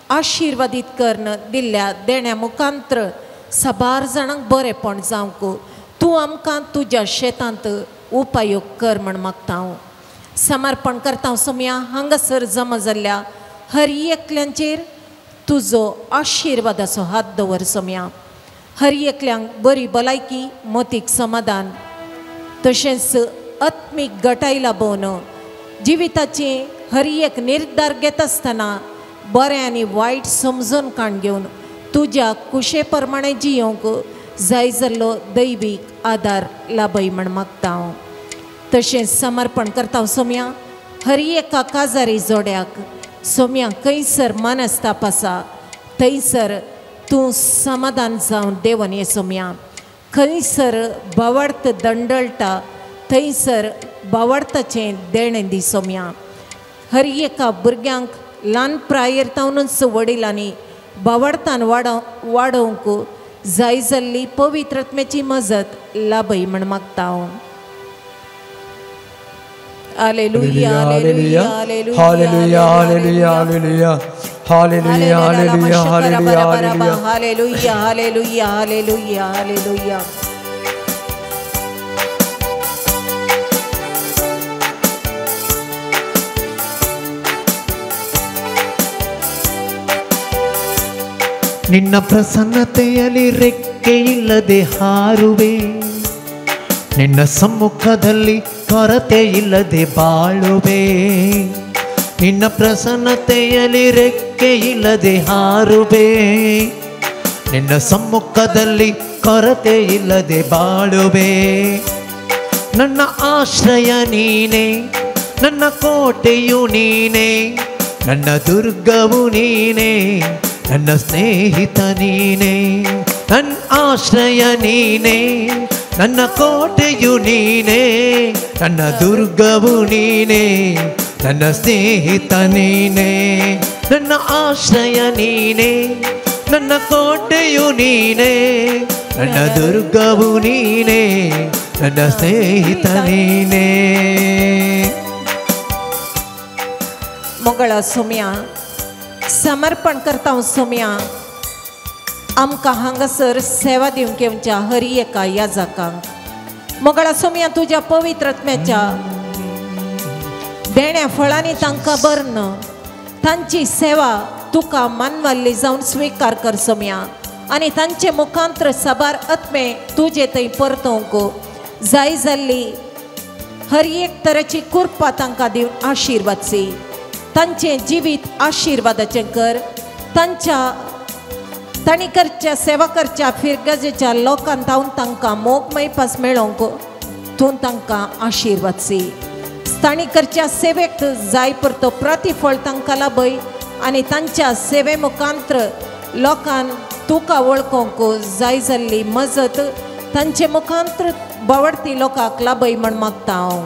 आशिर्वादीत करून दिल्ल्या देण्या मुखांत्र साबार जाणांक बरेंपण जावंक तूं आमकां तुज्या शेतांत उपायोग कर म्हण मागता हांव. समर्पण करता सोम्या हांगासर जमा जाल्ल्या हर एकल्यांचेर तुजो आशिर्वादाचो हात दवर सोम्या. हर एकल्यांक बरी भलायकी, मतीक समाधान तशेंच आत्मीक गटाय लाबोवन जिविताचे हर एक निर्धार घेता आसतना बरें आनी वायट समजून काण घेवन तुज्या कुशे प्रमाणे जियोंक जाय जाल्लो दैवीक आदार लाभय म्हण मागता हांव. तशेंच समर्पण करता सोम्या हर एका काजारी जोड्याक सोम्या खंयसर मनस्ताप आसा थंयसर तूं समाधान जावन देवन ये सोम्या. खंयसर बावडत दंडळटा थंयसर बावडताचें देणें दी सोम्या. हर एका भुरग्यांक ल्हान प्रायेर तावनूच वडिलांनी बावडतान वाडोवंक जाय जाल्ली पवित्र आत्म्याची मजत लाभय म्हण मागता हांव. Hallelujah, hallelujah, hallelujah, hallelujah, hallelujah, hallelujah, hallelujah, hallelujah, hallelujah, hallelujah, hallelujah, hallelujah. ನಿನ್ನ ಪ್ರಸನ್ನತೆಯಲ್ಲಿ ರೆಕ್ಕೆ ಇಲ್ಲದೆ ಹಾರುವೆ, ನಿನ್ನ ಸಮ್ಮುಖದಲ್ಲಿ ಕೊರತೆ ಇಲ್ಲದೆ ಬಾಳುವೆ. ನಿನ್ನ ಪ್ರಸನ್ನತೆಯಲ್ಲಿ ರೆಕ್ಕೆ ಇಲ್ಲದೆ ಹಾರುವೆ, ನಿನ್ನ ಸಮ್ಮುಖದಲ್ಲಿ ಕೊರತೆ ಇಲ್ಲದೆ ಬಾಳುವೆ. ನನ್ನ ಆಶ್ರಯ ನೀನೇ, ನನ್ನ ಕೋಟೆಯು ನೀನೇ, ನನ್ನ ದುರ್ಗವು ನೀನೇ, ನನ್ನ ಸ್ನೇಹಿತ ನೀನೇ. ನನ್ನ ಆಶ್ರಯ ನೀನೇ, ನನ್ನ ಕೋಟೆಯು ನೀನೇ, ನನ್ನ ದುರ್ಗವು ನೀನೇ, ನನ್ನ ಸ್ನೇಹಿತ ನೀನೇ. ನನ್ನ ಆಶ್ರಯ ನೀನೇ, ನನ್ನ ಕೋಟೆಯು ನೀನೇ, ನನ್ನ ದುರ್ಗವು ನೀನೇ, ನನ್ನ ಸ್ನೇಹಿತ ನೀನೇ. ಮೊಗಳ ಸೊಮ್ಯಾ समर्पण करता हांव सोम्या. आमकां हांगासर सेवा दिवंक येवच्या हर एका याजकांक मोगळा सोम्या तुज्या पवित्र आत्म्याच्या देण्या फळांनी तांकां भरन तांची सेवा तुका मानवाल्ली जावन स्विकार कर सोम्या आनी तांचे मुखांत्र साबार आत्मे तुजे थंय परतोवंक जाय जाल्ली हर एक तरेची कृपा तांकां दिवन आशिर्वाद सी. तांचें जिवीत आशिर्वादाचें कर. तांच्या तांणी करच्या सेवा करच्या फिरगजेच्या लोकांत धांवन तांकां मोगमय पास मेळोवंक तूं तांकां आशिर्वाद सी. तांणी करच्या सेवेक जाय परतो प्रतिफळ तांकां लाभय आनी तांच्या सेवे मुखांत्र लोकांक तुका वळखोवंक जाय जाल्ली मजत तांचे मुखांत्र बावडती लोकांक लाभय म्हण मागता हांव.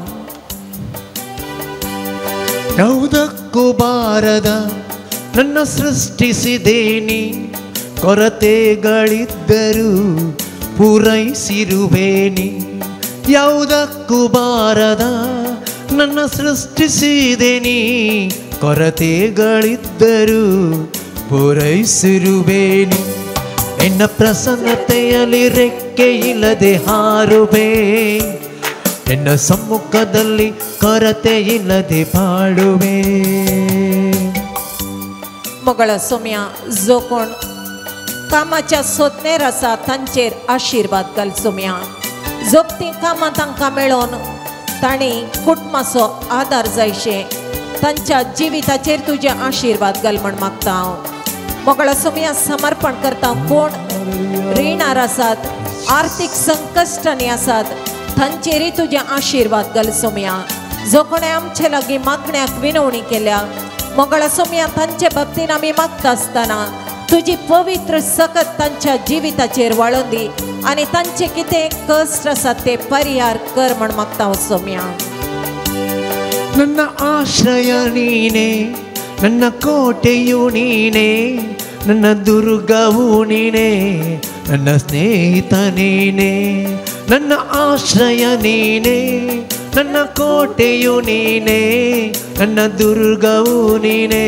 ಯಾವುದಕ್ಕೂ ಬಾರದ ನನ್ನ ಸೃಷ್ಟಿಸಿದೇನಿ, ಕೊರತೆಗಳಿದ್ದರೂ ಪೂರೈಸಿರುವೇನಿ. ಯಾವುದಕ್ಕೂ ಬಾರದ ನನ್ನ ಸೃಷ್ಟಿಸಿದೇನಿ, ಕೊರತೆಗಳಿದ್ದರೂ ಪೂರೈಸಿರುವೇನಿ. ನಿನ್ನ ಪ್ರಸನ್ನತೆಯಲ್ಲಿ ರೆಕ್ಕೆ ಇಲ್ಲದೆ ಹಾರುವೆ, ನಿನ್ನ ಸಮ್ಮುಖದಲ್ಲಿ ಕೊರತೆ ಇಲ್ಲದೆ ಬಾಳುವೆ. ಮೊಗಳ ಸೊಮ್ಯ जो कोण कामाच्या सोदनेर आसा तांचेर आशिर्वाद घाल सोम्या. जोगतीं कामां तांकां मेळोवन तांणी कुटुंबाचो आदार जायशें तांच्या जिविताचेर तुजे आशिर्वाद घाल म्हण मागता हांव. मोगळा सोम्या समर्पण करता कोण रिणार आसात, आर्थीक संकश्टांनी आसात तांचेरय तुजे आशिर्वाद घाल सोम्या. जो कोणें आमचे लागीं मागण्याक विनवणी केल्या मोगळा सोम्या तांचे बाबतीन आमी मागता आसतना तुजी पवित्र सकत तांच्या जिविताचेर वाळोवन दी आनी तांचे कितें कश्ट आसात ते परिहार कर म्हण मागता हांव सोम्या. ನನ್ನ ಆಶ್ರಯ ನೀನೇ, ನನ್ನ ಕೋಟೆಯು ನೀನೇ, ನನ್ನ ದುರ್ಗವು ನೀನೇ, ನನ್ನ ಸ್ನೇಹಿತ ನೀನೇ. ನನ್ನ ಆಶ್ರಯ ನೀನೇ, ನನ್ನ ಕೋಟೆಯು ನೀನೇ, ನನ್ನ ದುರ್ಗವು ನೀನೇ,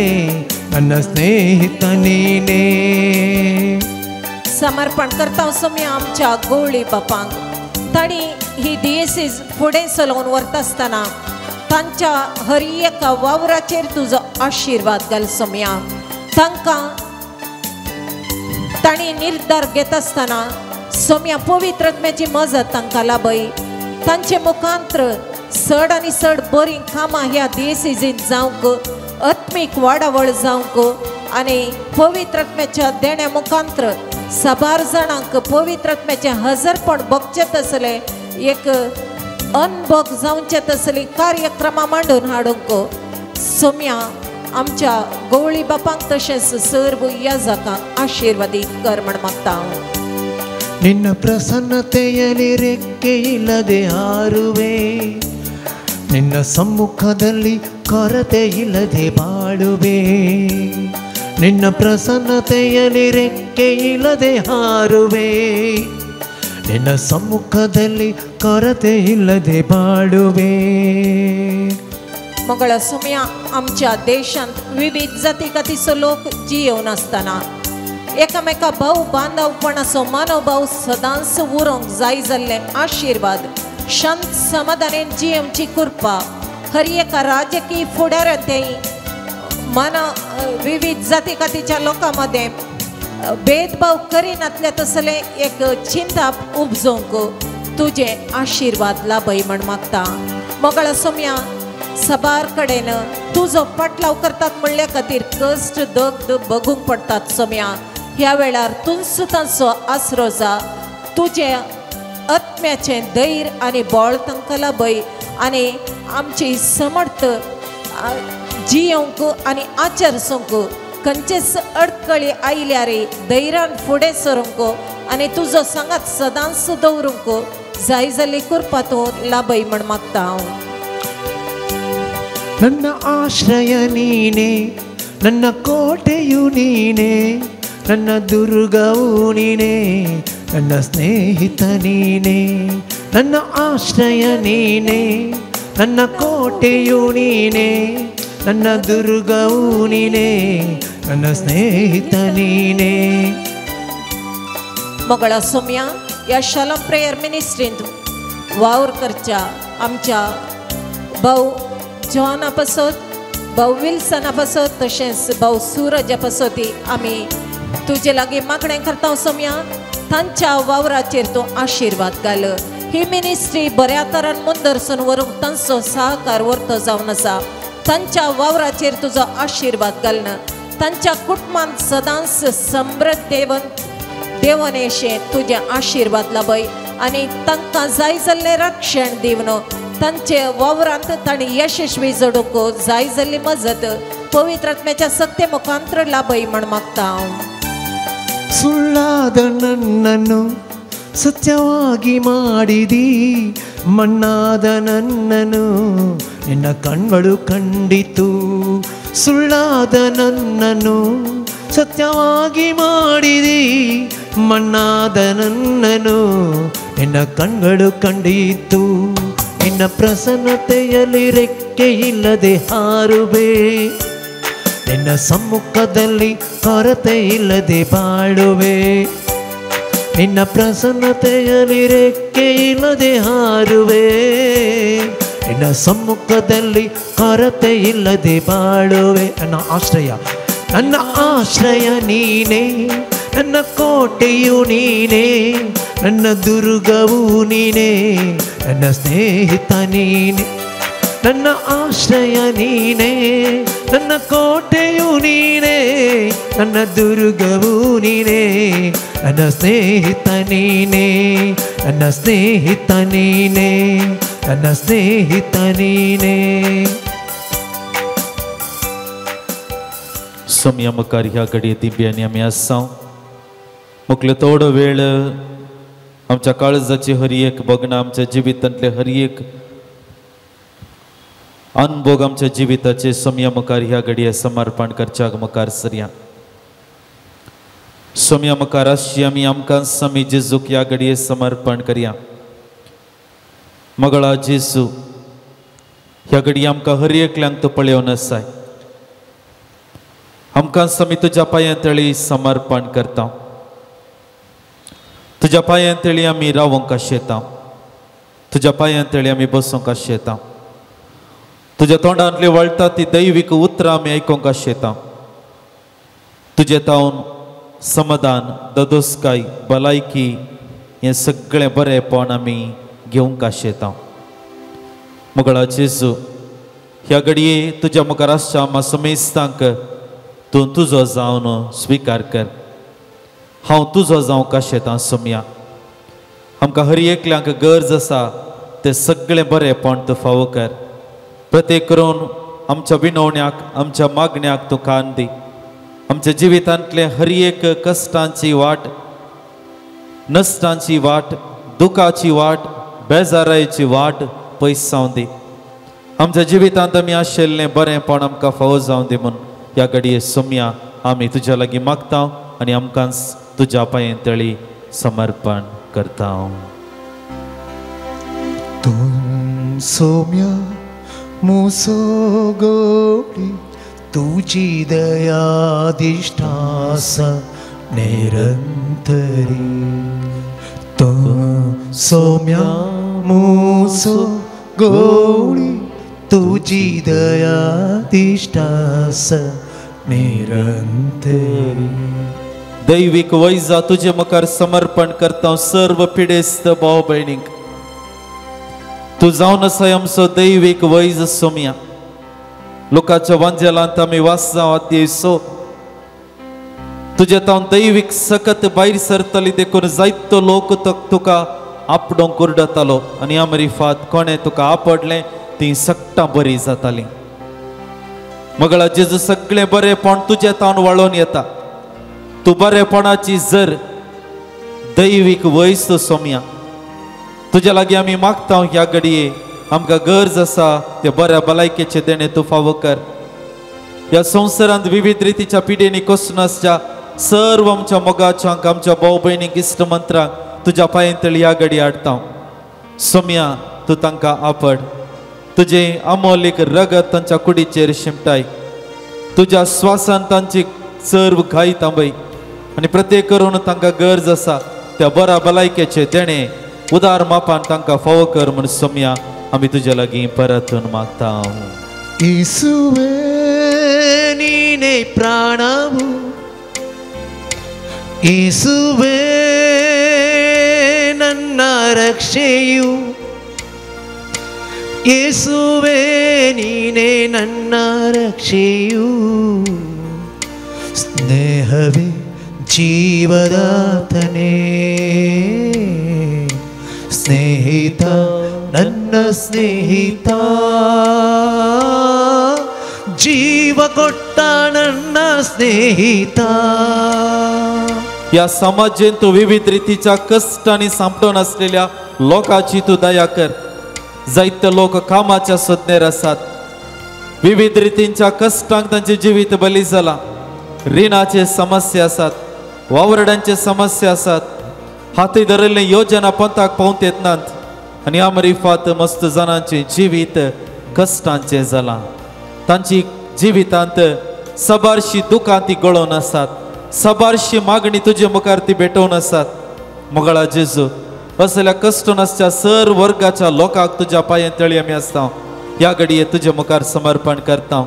ನನ್ನ ಸ್ನೇಹಿತ ನೀನೇ. समर्पण करता सोम्या आमच्या गोवळी बापांक. तांणी ही दियेसीस फुडें चलोवन व्हरता आसतना तांच्या हर एका वावराचेर तुजो आशिर्वाद घाल सोम्या. तांकां तांणी निर्धार घेता आसतना सोम्या पवित्र आत्म्याची मजत तांकां लाभय. तांचे मुखांत्र चड आनी चड बरीं कामां ह्या दियेसीजींत जावंक, आत्मीक वाडावळ जावंक आनी पवित्र आत्म्याच्या देण्या मुखांत्र साबार जाणांक पवित्र आत्म्याचें हजरपण भोगचें तसलें एक अनभोग जावचें तसली कार्यक्रमां मांडून हाडूंक सोम्या आमच्या गवळी बापांक तशेंच सर्व याजकांक आशिर्वादीत कर म्हण मागता. ನಿನ್ನ ಪ್ರಸನ್ನತೆಯಲ್ಲಿ ರೆಕ್ಕೆ ಇಲ್ಲದೆ ಹಾರುವೆ, ನಿನ್ನ ಸಮ್ಮುಖದಲ್ಲಿ ಕೊರತೆ ಇಲ್ಲದೆ ಬಾಳುವೆ. ನಿನ್ನ ಪ್ರಸನ್ನತೆಯಲ್ಲಿ ರೆಕ್ಕೆ ಇಲ್ಲದೆ ಹಾರುವೆ, ನಿನ್ನ ಸಮ್ಮುಖದಲ್ಲಿ ಕೊರತೆ ಇಲ್ಲದೆ ಬಾಳುವೆ. मंगळ सुम्या आमच्या देशांत विविध जाती कातीचो लोक जियेवन आसतना एकामेका भाव बांदवपणाचो मानवभाव सदांच उरोंक जाय जाल्ले आशिर्वाद शांत समाधानेन जियेवची कृपा हर एका राजकीय फुडाऱ्यांतय मानव विविध जाती कातीच्या लोकां मदें भेदभाव करिनातले तसलें एक चिंताप उपजोवंक तुजें आशिर्वाद लाभय म्हण मागता. मोगळा सोम्या सबार कडेन तुजो पाटलाव करतात म्हणल्या खातीर कश्ट दग्ध बगूंक पडटात सोम्या. ह्या वेळार तूंच तांचो आसरो जा, तुजें आत्म्याचें धैर्य आनी बळ तांकां लाभय आनी आमची समर्थ जियोवंक आनी आचरसूंक खंयचेच अडकळी आयल्यार धैर्यान फुडें सरूंक आनी तुजो सांगात सदांच दवरूंक जाय जाल्ली कृपा तूं लाभय म्हण मागता हांव. ನನ್ನ ಆಶ್ರಯ ನೀನೇ, ನನ್ನ ಕೋಟೆಯು ನೀನೇ, ನನ್ನ ದುರ್ಗವೂ ನೀನೇ, ನನ್ನ ಸ್ನೇಹಿತ ನೀನೇ. ನನ್ನ ಆಶ್ರಯ ನೀನೇ, ನನ್ನ ಕೋಟೆಯು ನೀನೇ, ನನ್ನ ದುರ್ಗವೂ ನೀನೇ, ನನ್ನ ಸ್ನೇಹಿತ ನೀನೇ. मगळा सोम्या ह्या शालोम प्रेयर मिनिस्ट्रींत वावर करच्या आमच्या भाव जॉना पासत, भाव विल्सना पासत तशेंच भाव सुरजा पासत आमी तुजे लागीं मागणें करता सोम्या. तांच्या वावराचेर तूं आशिर्वाद घाल. ही मिनिस्ट्री बऱ्या तरान मुंदरसून व्हरूंक तांचो सहकार व्हरतो जावन आसा. तांच्या वावराचेर तुजो आशिर्वाद घालना तांच्या कुटुंबांत सदांच समृद्ध देवन देवनेशें तुजें आशिर्वाद लाभय आनी तांकां जाय जाल्लें रक्षण दिवन तांचे वावरांत तांणी यशस्वी जोडूंक जाय जाल्ली मजत पवित्र आत्म्याच्या सत्य मुखांत्र लाभय म्हण मागता हांव. ಸುಳ್ಳಾದ ನನ್ನನ್ನು ಸತ್ಯವಾಗಿ ಮಾಡಿದಿ, ಮಣ್ಣಾದ ನನ್ನನ್ನು ನಿನ್ನ ಕಣ್ಗಳು ಕಂಡಿತು. ಸುಳ್ಳಾದ ನನ್ನನ್ನು ಸತ್ಯವಾಗಿ ಮಾಡಿದಿ, ಮಣ್ಣಾದ ನನ್ನನ್ನು ನಿನ್ನ ಕಣ್ಗಳು ಕಂಡಿತು. ನಿನ್ನ ಪ್ರಸನ್ನತೆಯಲ್ಲಿ ರೆಕ್ಕೆ ಇಲ್ಲದೆ ಹಾರುವೆ, ನಿನ್ನ ಸಮ್ಮುಖದಲ್ಲಿ ಕೊರತೆ ಇಲ್ಲದೆ ಬಾಳುವೆ. ನಿನ್ನ ಪ್ರಸನ್ನತೆಯಲ್ಲಿ ರೆಕ್ಕೆ ಇಲ್ಲದೆ ಹಾರುವೆ, ನಿನ್ನ ಸಮ್ಮುಖದಲ್ಲಿ ಕೊರತೆ ಇಲ್ಲದೆ ಬಾಳುವೆ. ನನ್ನ ಆಶ್ರಯ, ನನ್ನ ಆಶ್ರಯ ನೀನೇ, ನನ್ನ ಕೋಟೆಯು ನೀನೇ, ನನ್ನ ದುರ್ಗವೂ ನೀನೇ, ನನ್ನ ಸ್ನೇಹಿತ ನೀನೇ. ನನ್ನ ಆಶ್ರಯ ನೀನೇ, ನನ್ನ ಕೋಟೆಯು ನೀನೇ, ನನ್ನ ದುರ್ಗವೂ ನೀನೇ, ನನ್ನ ಸ್ನೇಹಿತ ನೀನೇ, ನನ್ನ ಸ್ನೇಹಿತ ನೀನೇ, ನನ್ನ ಸ್ನೇಹಿತ ನೀನೇ. सोम्या मुखार ह्या घडये दिंब्यांनी आमी आसा. मुखले थोडो वेळ आमच्या काळजाची हर एक बगणां, आमच्या जिवितांतले हर एक अनभोग आमच्या जिविताचे सोम्या मुखार ह्या घडये समर्पण करच्याक मुखार सरया. सोम्या मुखार आसची आमी आमकां समी जेजूक ह्या घडये समर्पण करया. मगळा जेजू, ह्या घडये आमकां हर एकल्यांक तूं पळोवन आसाय. आमकां समी तुज्या पांयां तळी समर्पण करता. तुज्या पांयां तळी आमी रावंक आशेता, तुज्या पांयां तळी आमी बसूंक आशेता. तुज्या तोंडांतली वळटा ती दैवीक उतरां आमी आयकूंक आशेता. तुजे तावन समाधान, ददोसकाय, भलायकी हें सगळें बरेंपण आमी घेवंक आशेता. मगळा जेजू, ह्या घडये तुज्या मुखार आसच्या आमा समेस्तांक तूं तुजो जावन स्विकार कर. हांव तुजो जावंक आशेतां सोम्या. आमकां हर एकल्यांक गरज आसा तें सगळें बरेंपण तूं फावो कर. प्रत्येक करून आमच्या विनवण्याक आमच्या मागण्याक तूं कान दी. आमच्या जिवितांतले हर एक कश्टांची वाट, नश्टांची वाट, दुखाची वाट, बेजारायची वाट पयस जावं दी. आमच्या जिवितांत आमी आशिल्लें बरेंपण आमकां फावो जावं दी म्हूण ह्या घडये सोम्या आमी तुज्या लागीं मागता आनी आमकां तुज्या पांये तळी समर्पण करता. तूं सोम्या मुसो गोडी तुजी दया दिश्टास निरंतरी. तूं सोम्या मुसो गोडी तुजी दया दिश्टास निरंतरी. दैवीक वैजा तुजे मुखार समर्पण करता सर्व पिडेस्त भाव भयणींक. तूं जावन आसा आमचो दैवीक वैज सोम्या. लोकांच्या वांजेलांत आमी वाचता अध्याय 6. तुजे तावन दैवीक सकत भायर सरतली देखून जायतो लोक तुका आपडोंक उरडतालो आनी अमरीफात कोणें तुका आपडलें ती सगटां बरी जाताली. मगळा जेजू सगळें बरेंपण तुजे तावन वळोवन येता. तूं बरेपणाची जर दैवीक वैज तूं सोम्या. तुज्या लागीं आमी मागता ह्या घडये आमकां गरज आसा ते बऱ्या भलायकेचे देणें तूं फावो कर. ह्या संवसारांत विविध रितीच्या पिडेनी कोसून आसच्या सर्व आमच्या मोगाच्यांक आमच्या भाव भयणींक इश्ट मंत्रांक तुज्या पांये तळी ह्या घडये हाडटा. सोम्या तूं तांकां आपड, तुजें अमोलीक रगत तांच्या कुडीचेर शिंपटाय, तुज्या श्वासान तांची सर्व घाय थांबय आनी प्रत्येक करून तांकां गरज आसा त्या बऱ्या भलायकेचे देणें उदार मापान तांकां फावो कर म्हूण सोम्या आमी तुज्या लागीं परतून मागता. येसुवे नीने प्राणावू, येसुवे ನನ್ನ ರಕ್ಷೆಯು, ಯೇಸುವೇ ನೀನೇ ನನ್ನ ರಕ್ಷೆಯು, ಸ್ನೇಹವೇ ಜೀವದಾತನೇ, ಸ್ನೇಹಿತ ನನ್ನ ಸ್ನೇಹಿತ, ಜೀವ ಕೊಟ್ಟ ನನ್ನ ಸ್ನೇಹಿತ. ह्या समाजेन तूं विविध रितीच्या कश्टांनी सांपडून आसलेल्या लोकांची तूं दया कर. जायते लोक कामाच्या सोदनेर आसात, विविध रितींच्या कश्टांक तांचें जिवीत बली जालां. रिणाचे समस्या आसात, वावरड्यांचे समस्या आसात, हाती धरिल्ले योजना पंथाक पावंत येतनात आनी अमरीफात मस्त जाणांचें जिवीत कश्टांचें जालां. तांची जिवितांत सबारशी दुकां ती गळोवन आसात, सबारशी मागणी तुजे मुखार ती भेटोवन आसात. मोगाळा जेजू असल्या कश्टून आसच्या सर वर्गाच्या लोकांक तुज्या पांये तळी आमी आसता ह्या घडये तुजे मुखार समर्पण करता.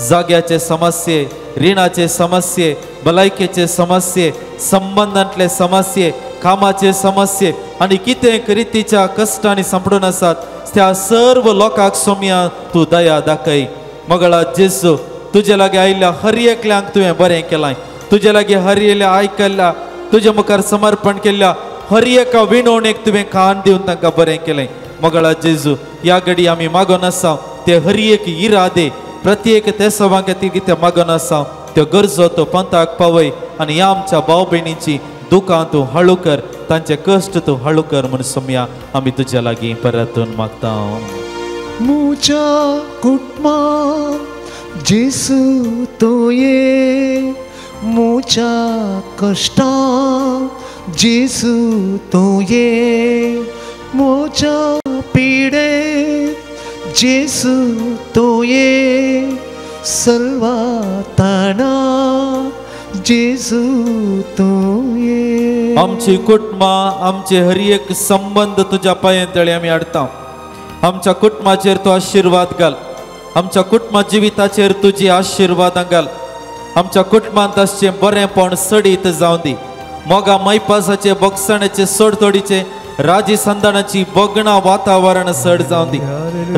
जाग्याचे समस्ये, रिणाचे समस्ये, भलायकेचे समस्ये, संबंदांतले समस्ये, कामाचे समस्ये आनी कितें रितीच्या कश्टांनी सांपडून आसात त्या सर्व लोकांक सोम्या तूं दया दाखय. मोगाळा जेजू तुजे लागीं आयिल्ल्या हर एकल्यांक तुवें बरें केलां. तुजे लागीं हर एकल्या आयकल्ल्या तुजे मुखार समर्पण केल्ल्या हर एका विनवणेक तुवें कान दिवन तांकां बरें केलें. मोगाळा जेजू ह्या घडी आमी मागोन आसा ते हर एक इरादे प्रत्येक ते सभां खातीर कितें मागोन आसा त्यो गरजो तो पंथाक पावय आनी ह्या आमच्या भाव भयणींची दुकां तूं हळू कर, तांचे कश्ट तूं हळू कर म्हूण सोम्या आमी तुज्या लागीं परतून मागता. मुझ्या कुटुंबा जेसू तूं ये, मुझ्या कश्टां जेसू तूं ये, मुझ्या पिडे जेसू तूं ये, सल्वाताना जेसू तूं ये. आमची कुटुंबां आमचे हर एक संबंद तुज्या पांये तळी आमी हाडटा. आमच्या कुटुंबाचेर तूं आशिर्वाद घाल, आमच्या कुटुंबा जिविताचेर तुजी आशिर्वादां घाल. आमच्या कुटुंबांत आसचें बरेंपण सडीत जावं दी. मोगा मैपासाचे बोगसण्याचे सोडतोडीचे राजी संदानाची बगणा वातावरण सड जावं दी.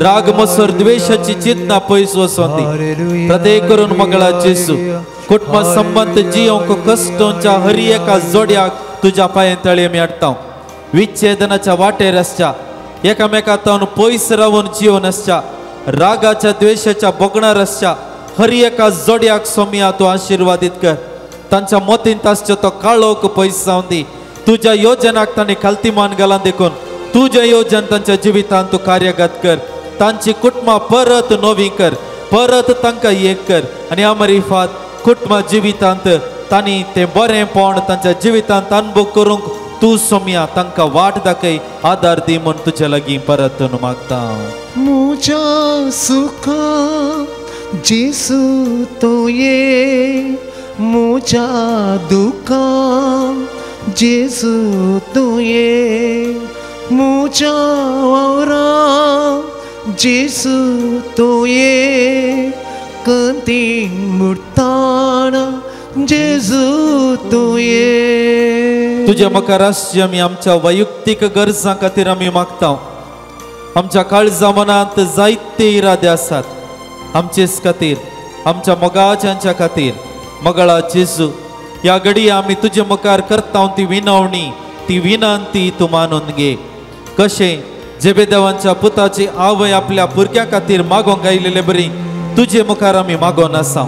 राग मसर द्वेशाची चिंतना पयस वचोन दी. प्रत्येक करून मगळा जेसू कुटुंब संबंद जियोंक कश्टोंच्या हर एका जोड्याक तुज्या पांये तळी आमी हाडटा. विच्छेदनाच्या वाटेर आसच्या एकामेका तावन पयस रावन जिवन आसच्या रागाच्या द्वेशाच्या भोगणार आसच्या हर एका जोडयाक सोमया तूं आशिर्वादीत कर. तांच्या मतींत आसचो तो काळोख पयस जावन दी. तुज्या योजनाक तांणी खालती मान घाला देखून तुजें योजन तांच्या जिवितांत तूं कार्यगत कर. तांची कुटुंबां परत नवी कर, परत तांकां एक कर आनी अमरिफात कुटुंबा जिवितांत तांणी तें बरेंपण तांच्या जिवितांत अनुभव करूंक तूं सोमया तांकां वाट दाखय, आदार दी म्हूण तुजे लागीं परत मागता. म्हज्या सुखा जेसू तुवें, म्हज्या दुखा जेसू तुवें, म्हज्या वावरा जेसू तुवें, कंतीन मुर्ताना जेजू तुवें. तुज्या मुखार आसची आमी आमच्या वैयक्तीक गरजां खातीर आमी मागता. आमच्या काळजा मनांत जायते इरादे आसात आमचेच खातीर, आमच्या मोगाच्यांच्या खातीर. मगळा जेजू, ह्या घडये आमी तुजे मुखार करता ती विनवणी, ती विनंती तूं मानून घे. कशें जेबेदेवांच्या पुताची आवय आपल्या भुरग्यां खातीर मागोंक आयिल्ले बरी तुजे मुखार आमी मागोन आसा.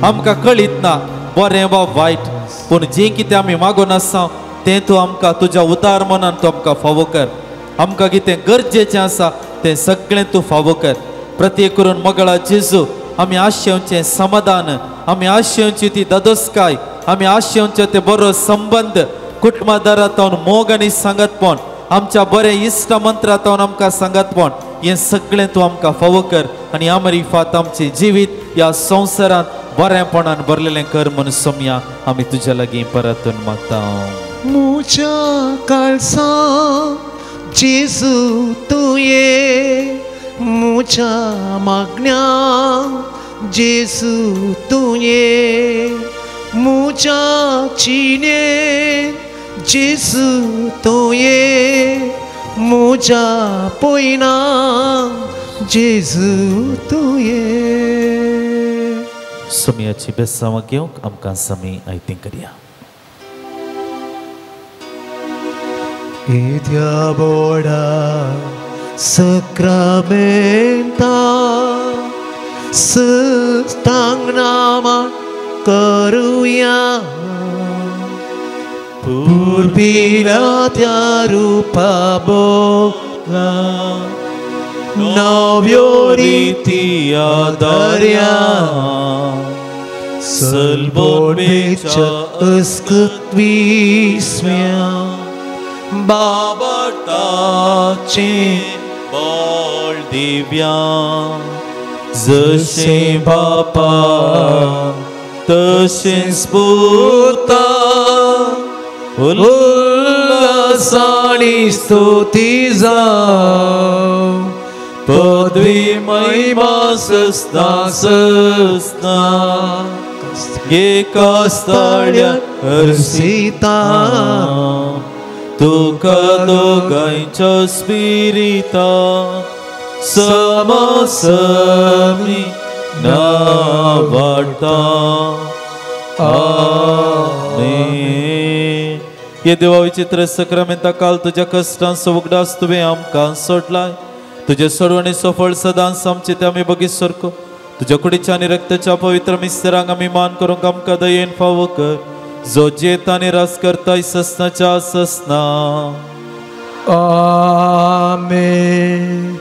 आमकां कळीत ना बरें वा वायट, पूण जें कितें आमी मागोन आसा तें तूं आमकां तुज्या उदार मनान तूं आमकां फावो कर. आमकां कितें गरजेचें आसा तें सगळें तूं फावो कर. प्रत्येक करून मगळा जेजू, आमी आशेवचें समाधान, आमी आशेवची ती दादोसकाय, आमी आशेवचें ते बरो संबंद कुटुंबादारांत मोग आनी सांगतपण, आमच्या बरें इश्ट मंत्रांत आमकां सांगतपण, हें सगळें तूं आमकां फावो कर आनी अमरिफात आमचें जिवीत ह्या संवसारांत बरेंपणान भरलेलें कर म्हूण सोमया आमी तुज्या लागीं परतून मागता. म्हज्या काळजा जेजू तुवें, म्हज्या मागण्या जेजू तुवें, म्हज्या जिणेंत जेजू तुवें, म्हज्या पयना जेजू तुवें. सोमयाची बेसांव घेवंक आमकां समी आयतें करया. येद्या व्हडा सक्रामेंता सस्तांगनामा करुया, पुर्विल्या त्या रुपा बोला नव्यो रिती आदार्या, सलबोनेच्या अस्कत विस्म्या बाबाटाचें बळ दिव्या, जशें बापा तशेंच पुता उल्हासानी स्तुती जावं, पदवी महिमा सस्ना सस्ना एका स्थाळ्या हर्षिता तुका दोगांयच्या स्पिरिता समासमी ना वाडटा. आमेन. हे देवा विचित्र सक्रामेंता काल तुज्या कश्टांचो उगडास तुवें आमकां सोडलाय. तुजे सोडवणेचो फळ सदांच आमचे ते आमी बगीत सारको तुज्या कुडीच्या आनी रक्ताच्या पवित्र मिस्तरांक आमी मान करूंक आमकां दयेन फावो कर, जो जेत आनी रास करताय ससनाच्या ससना. आमेन.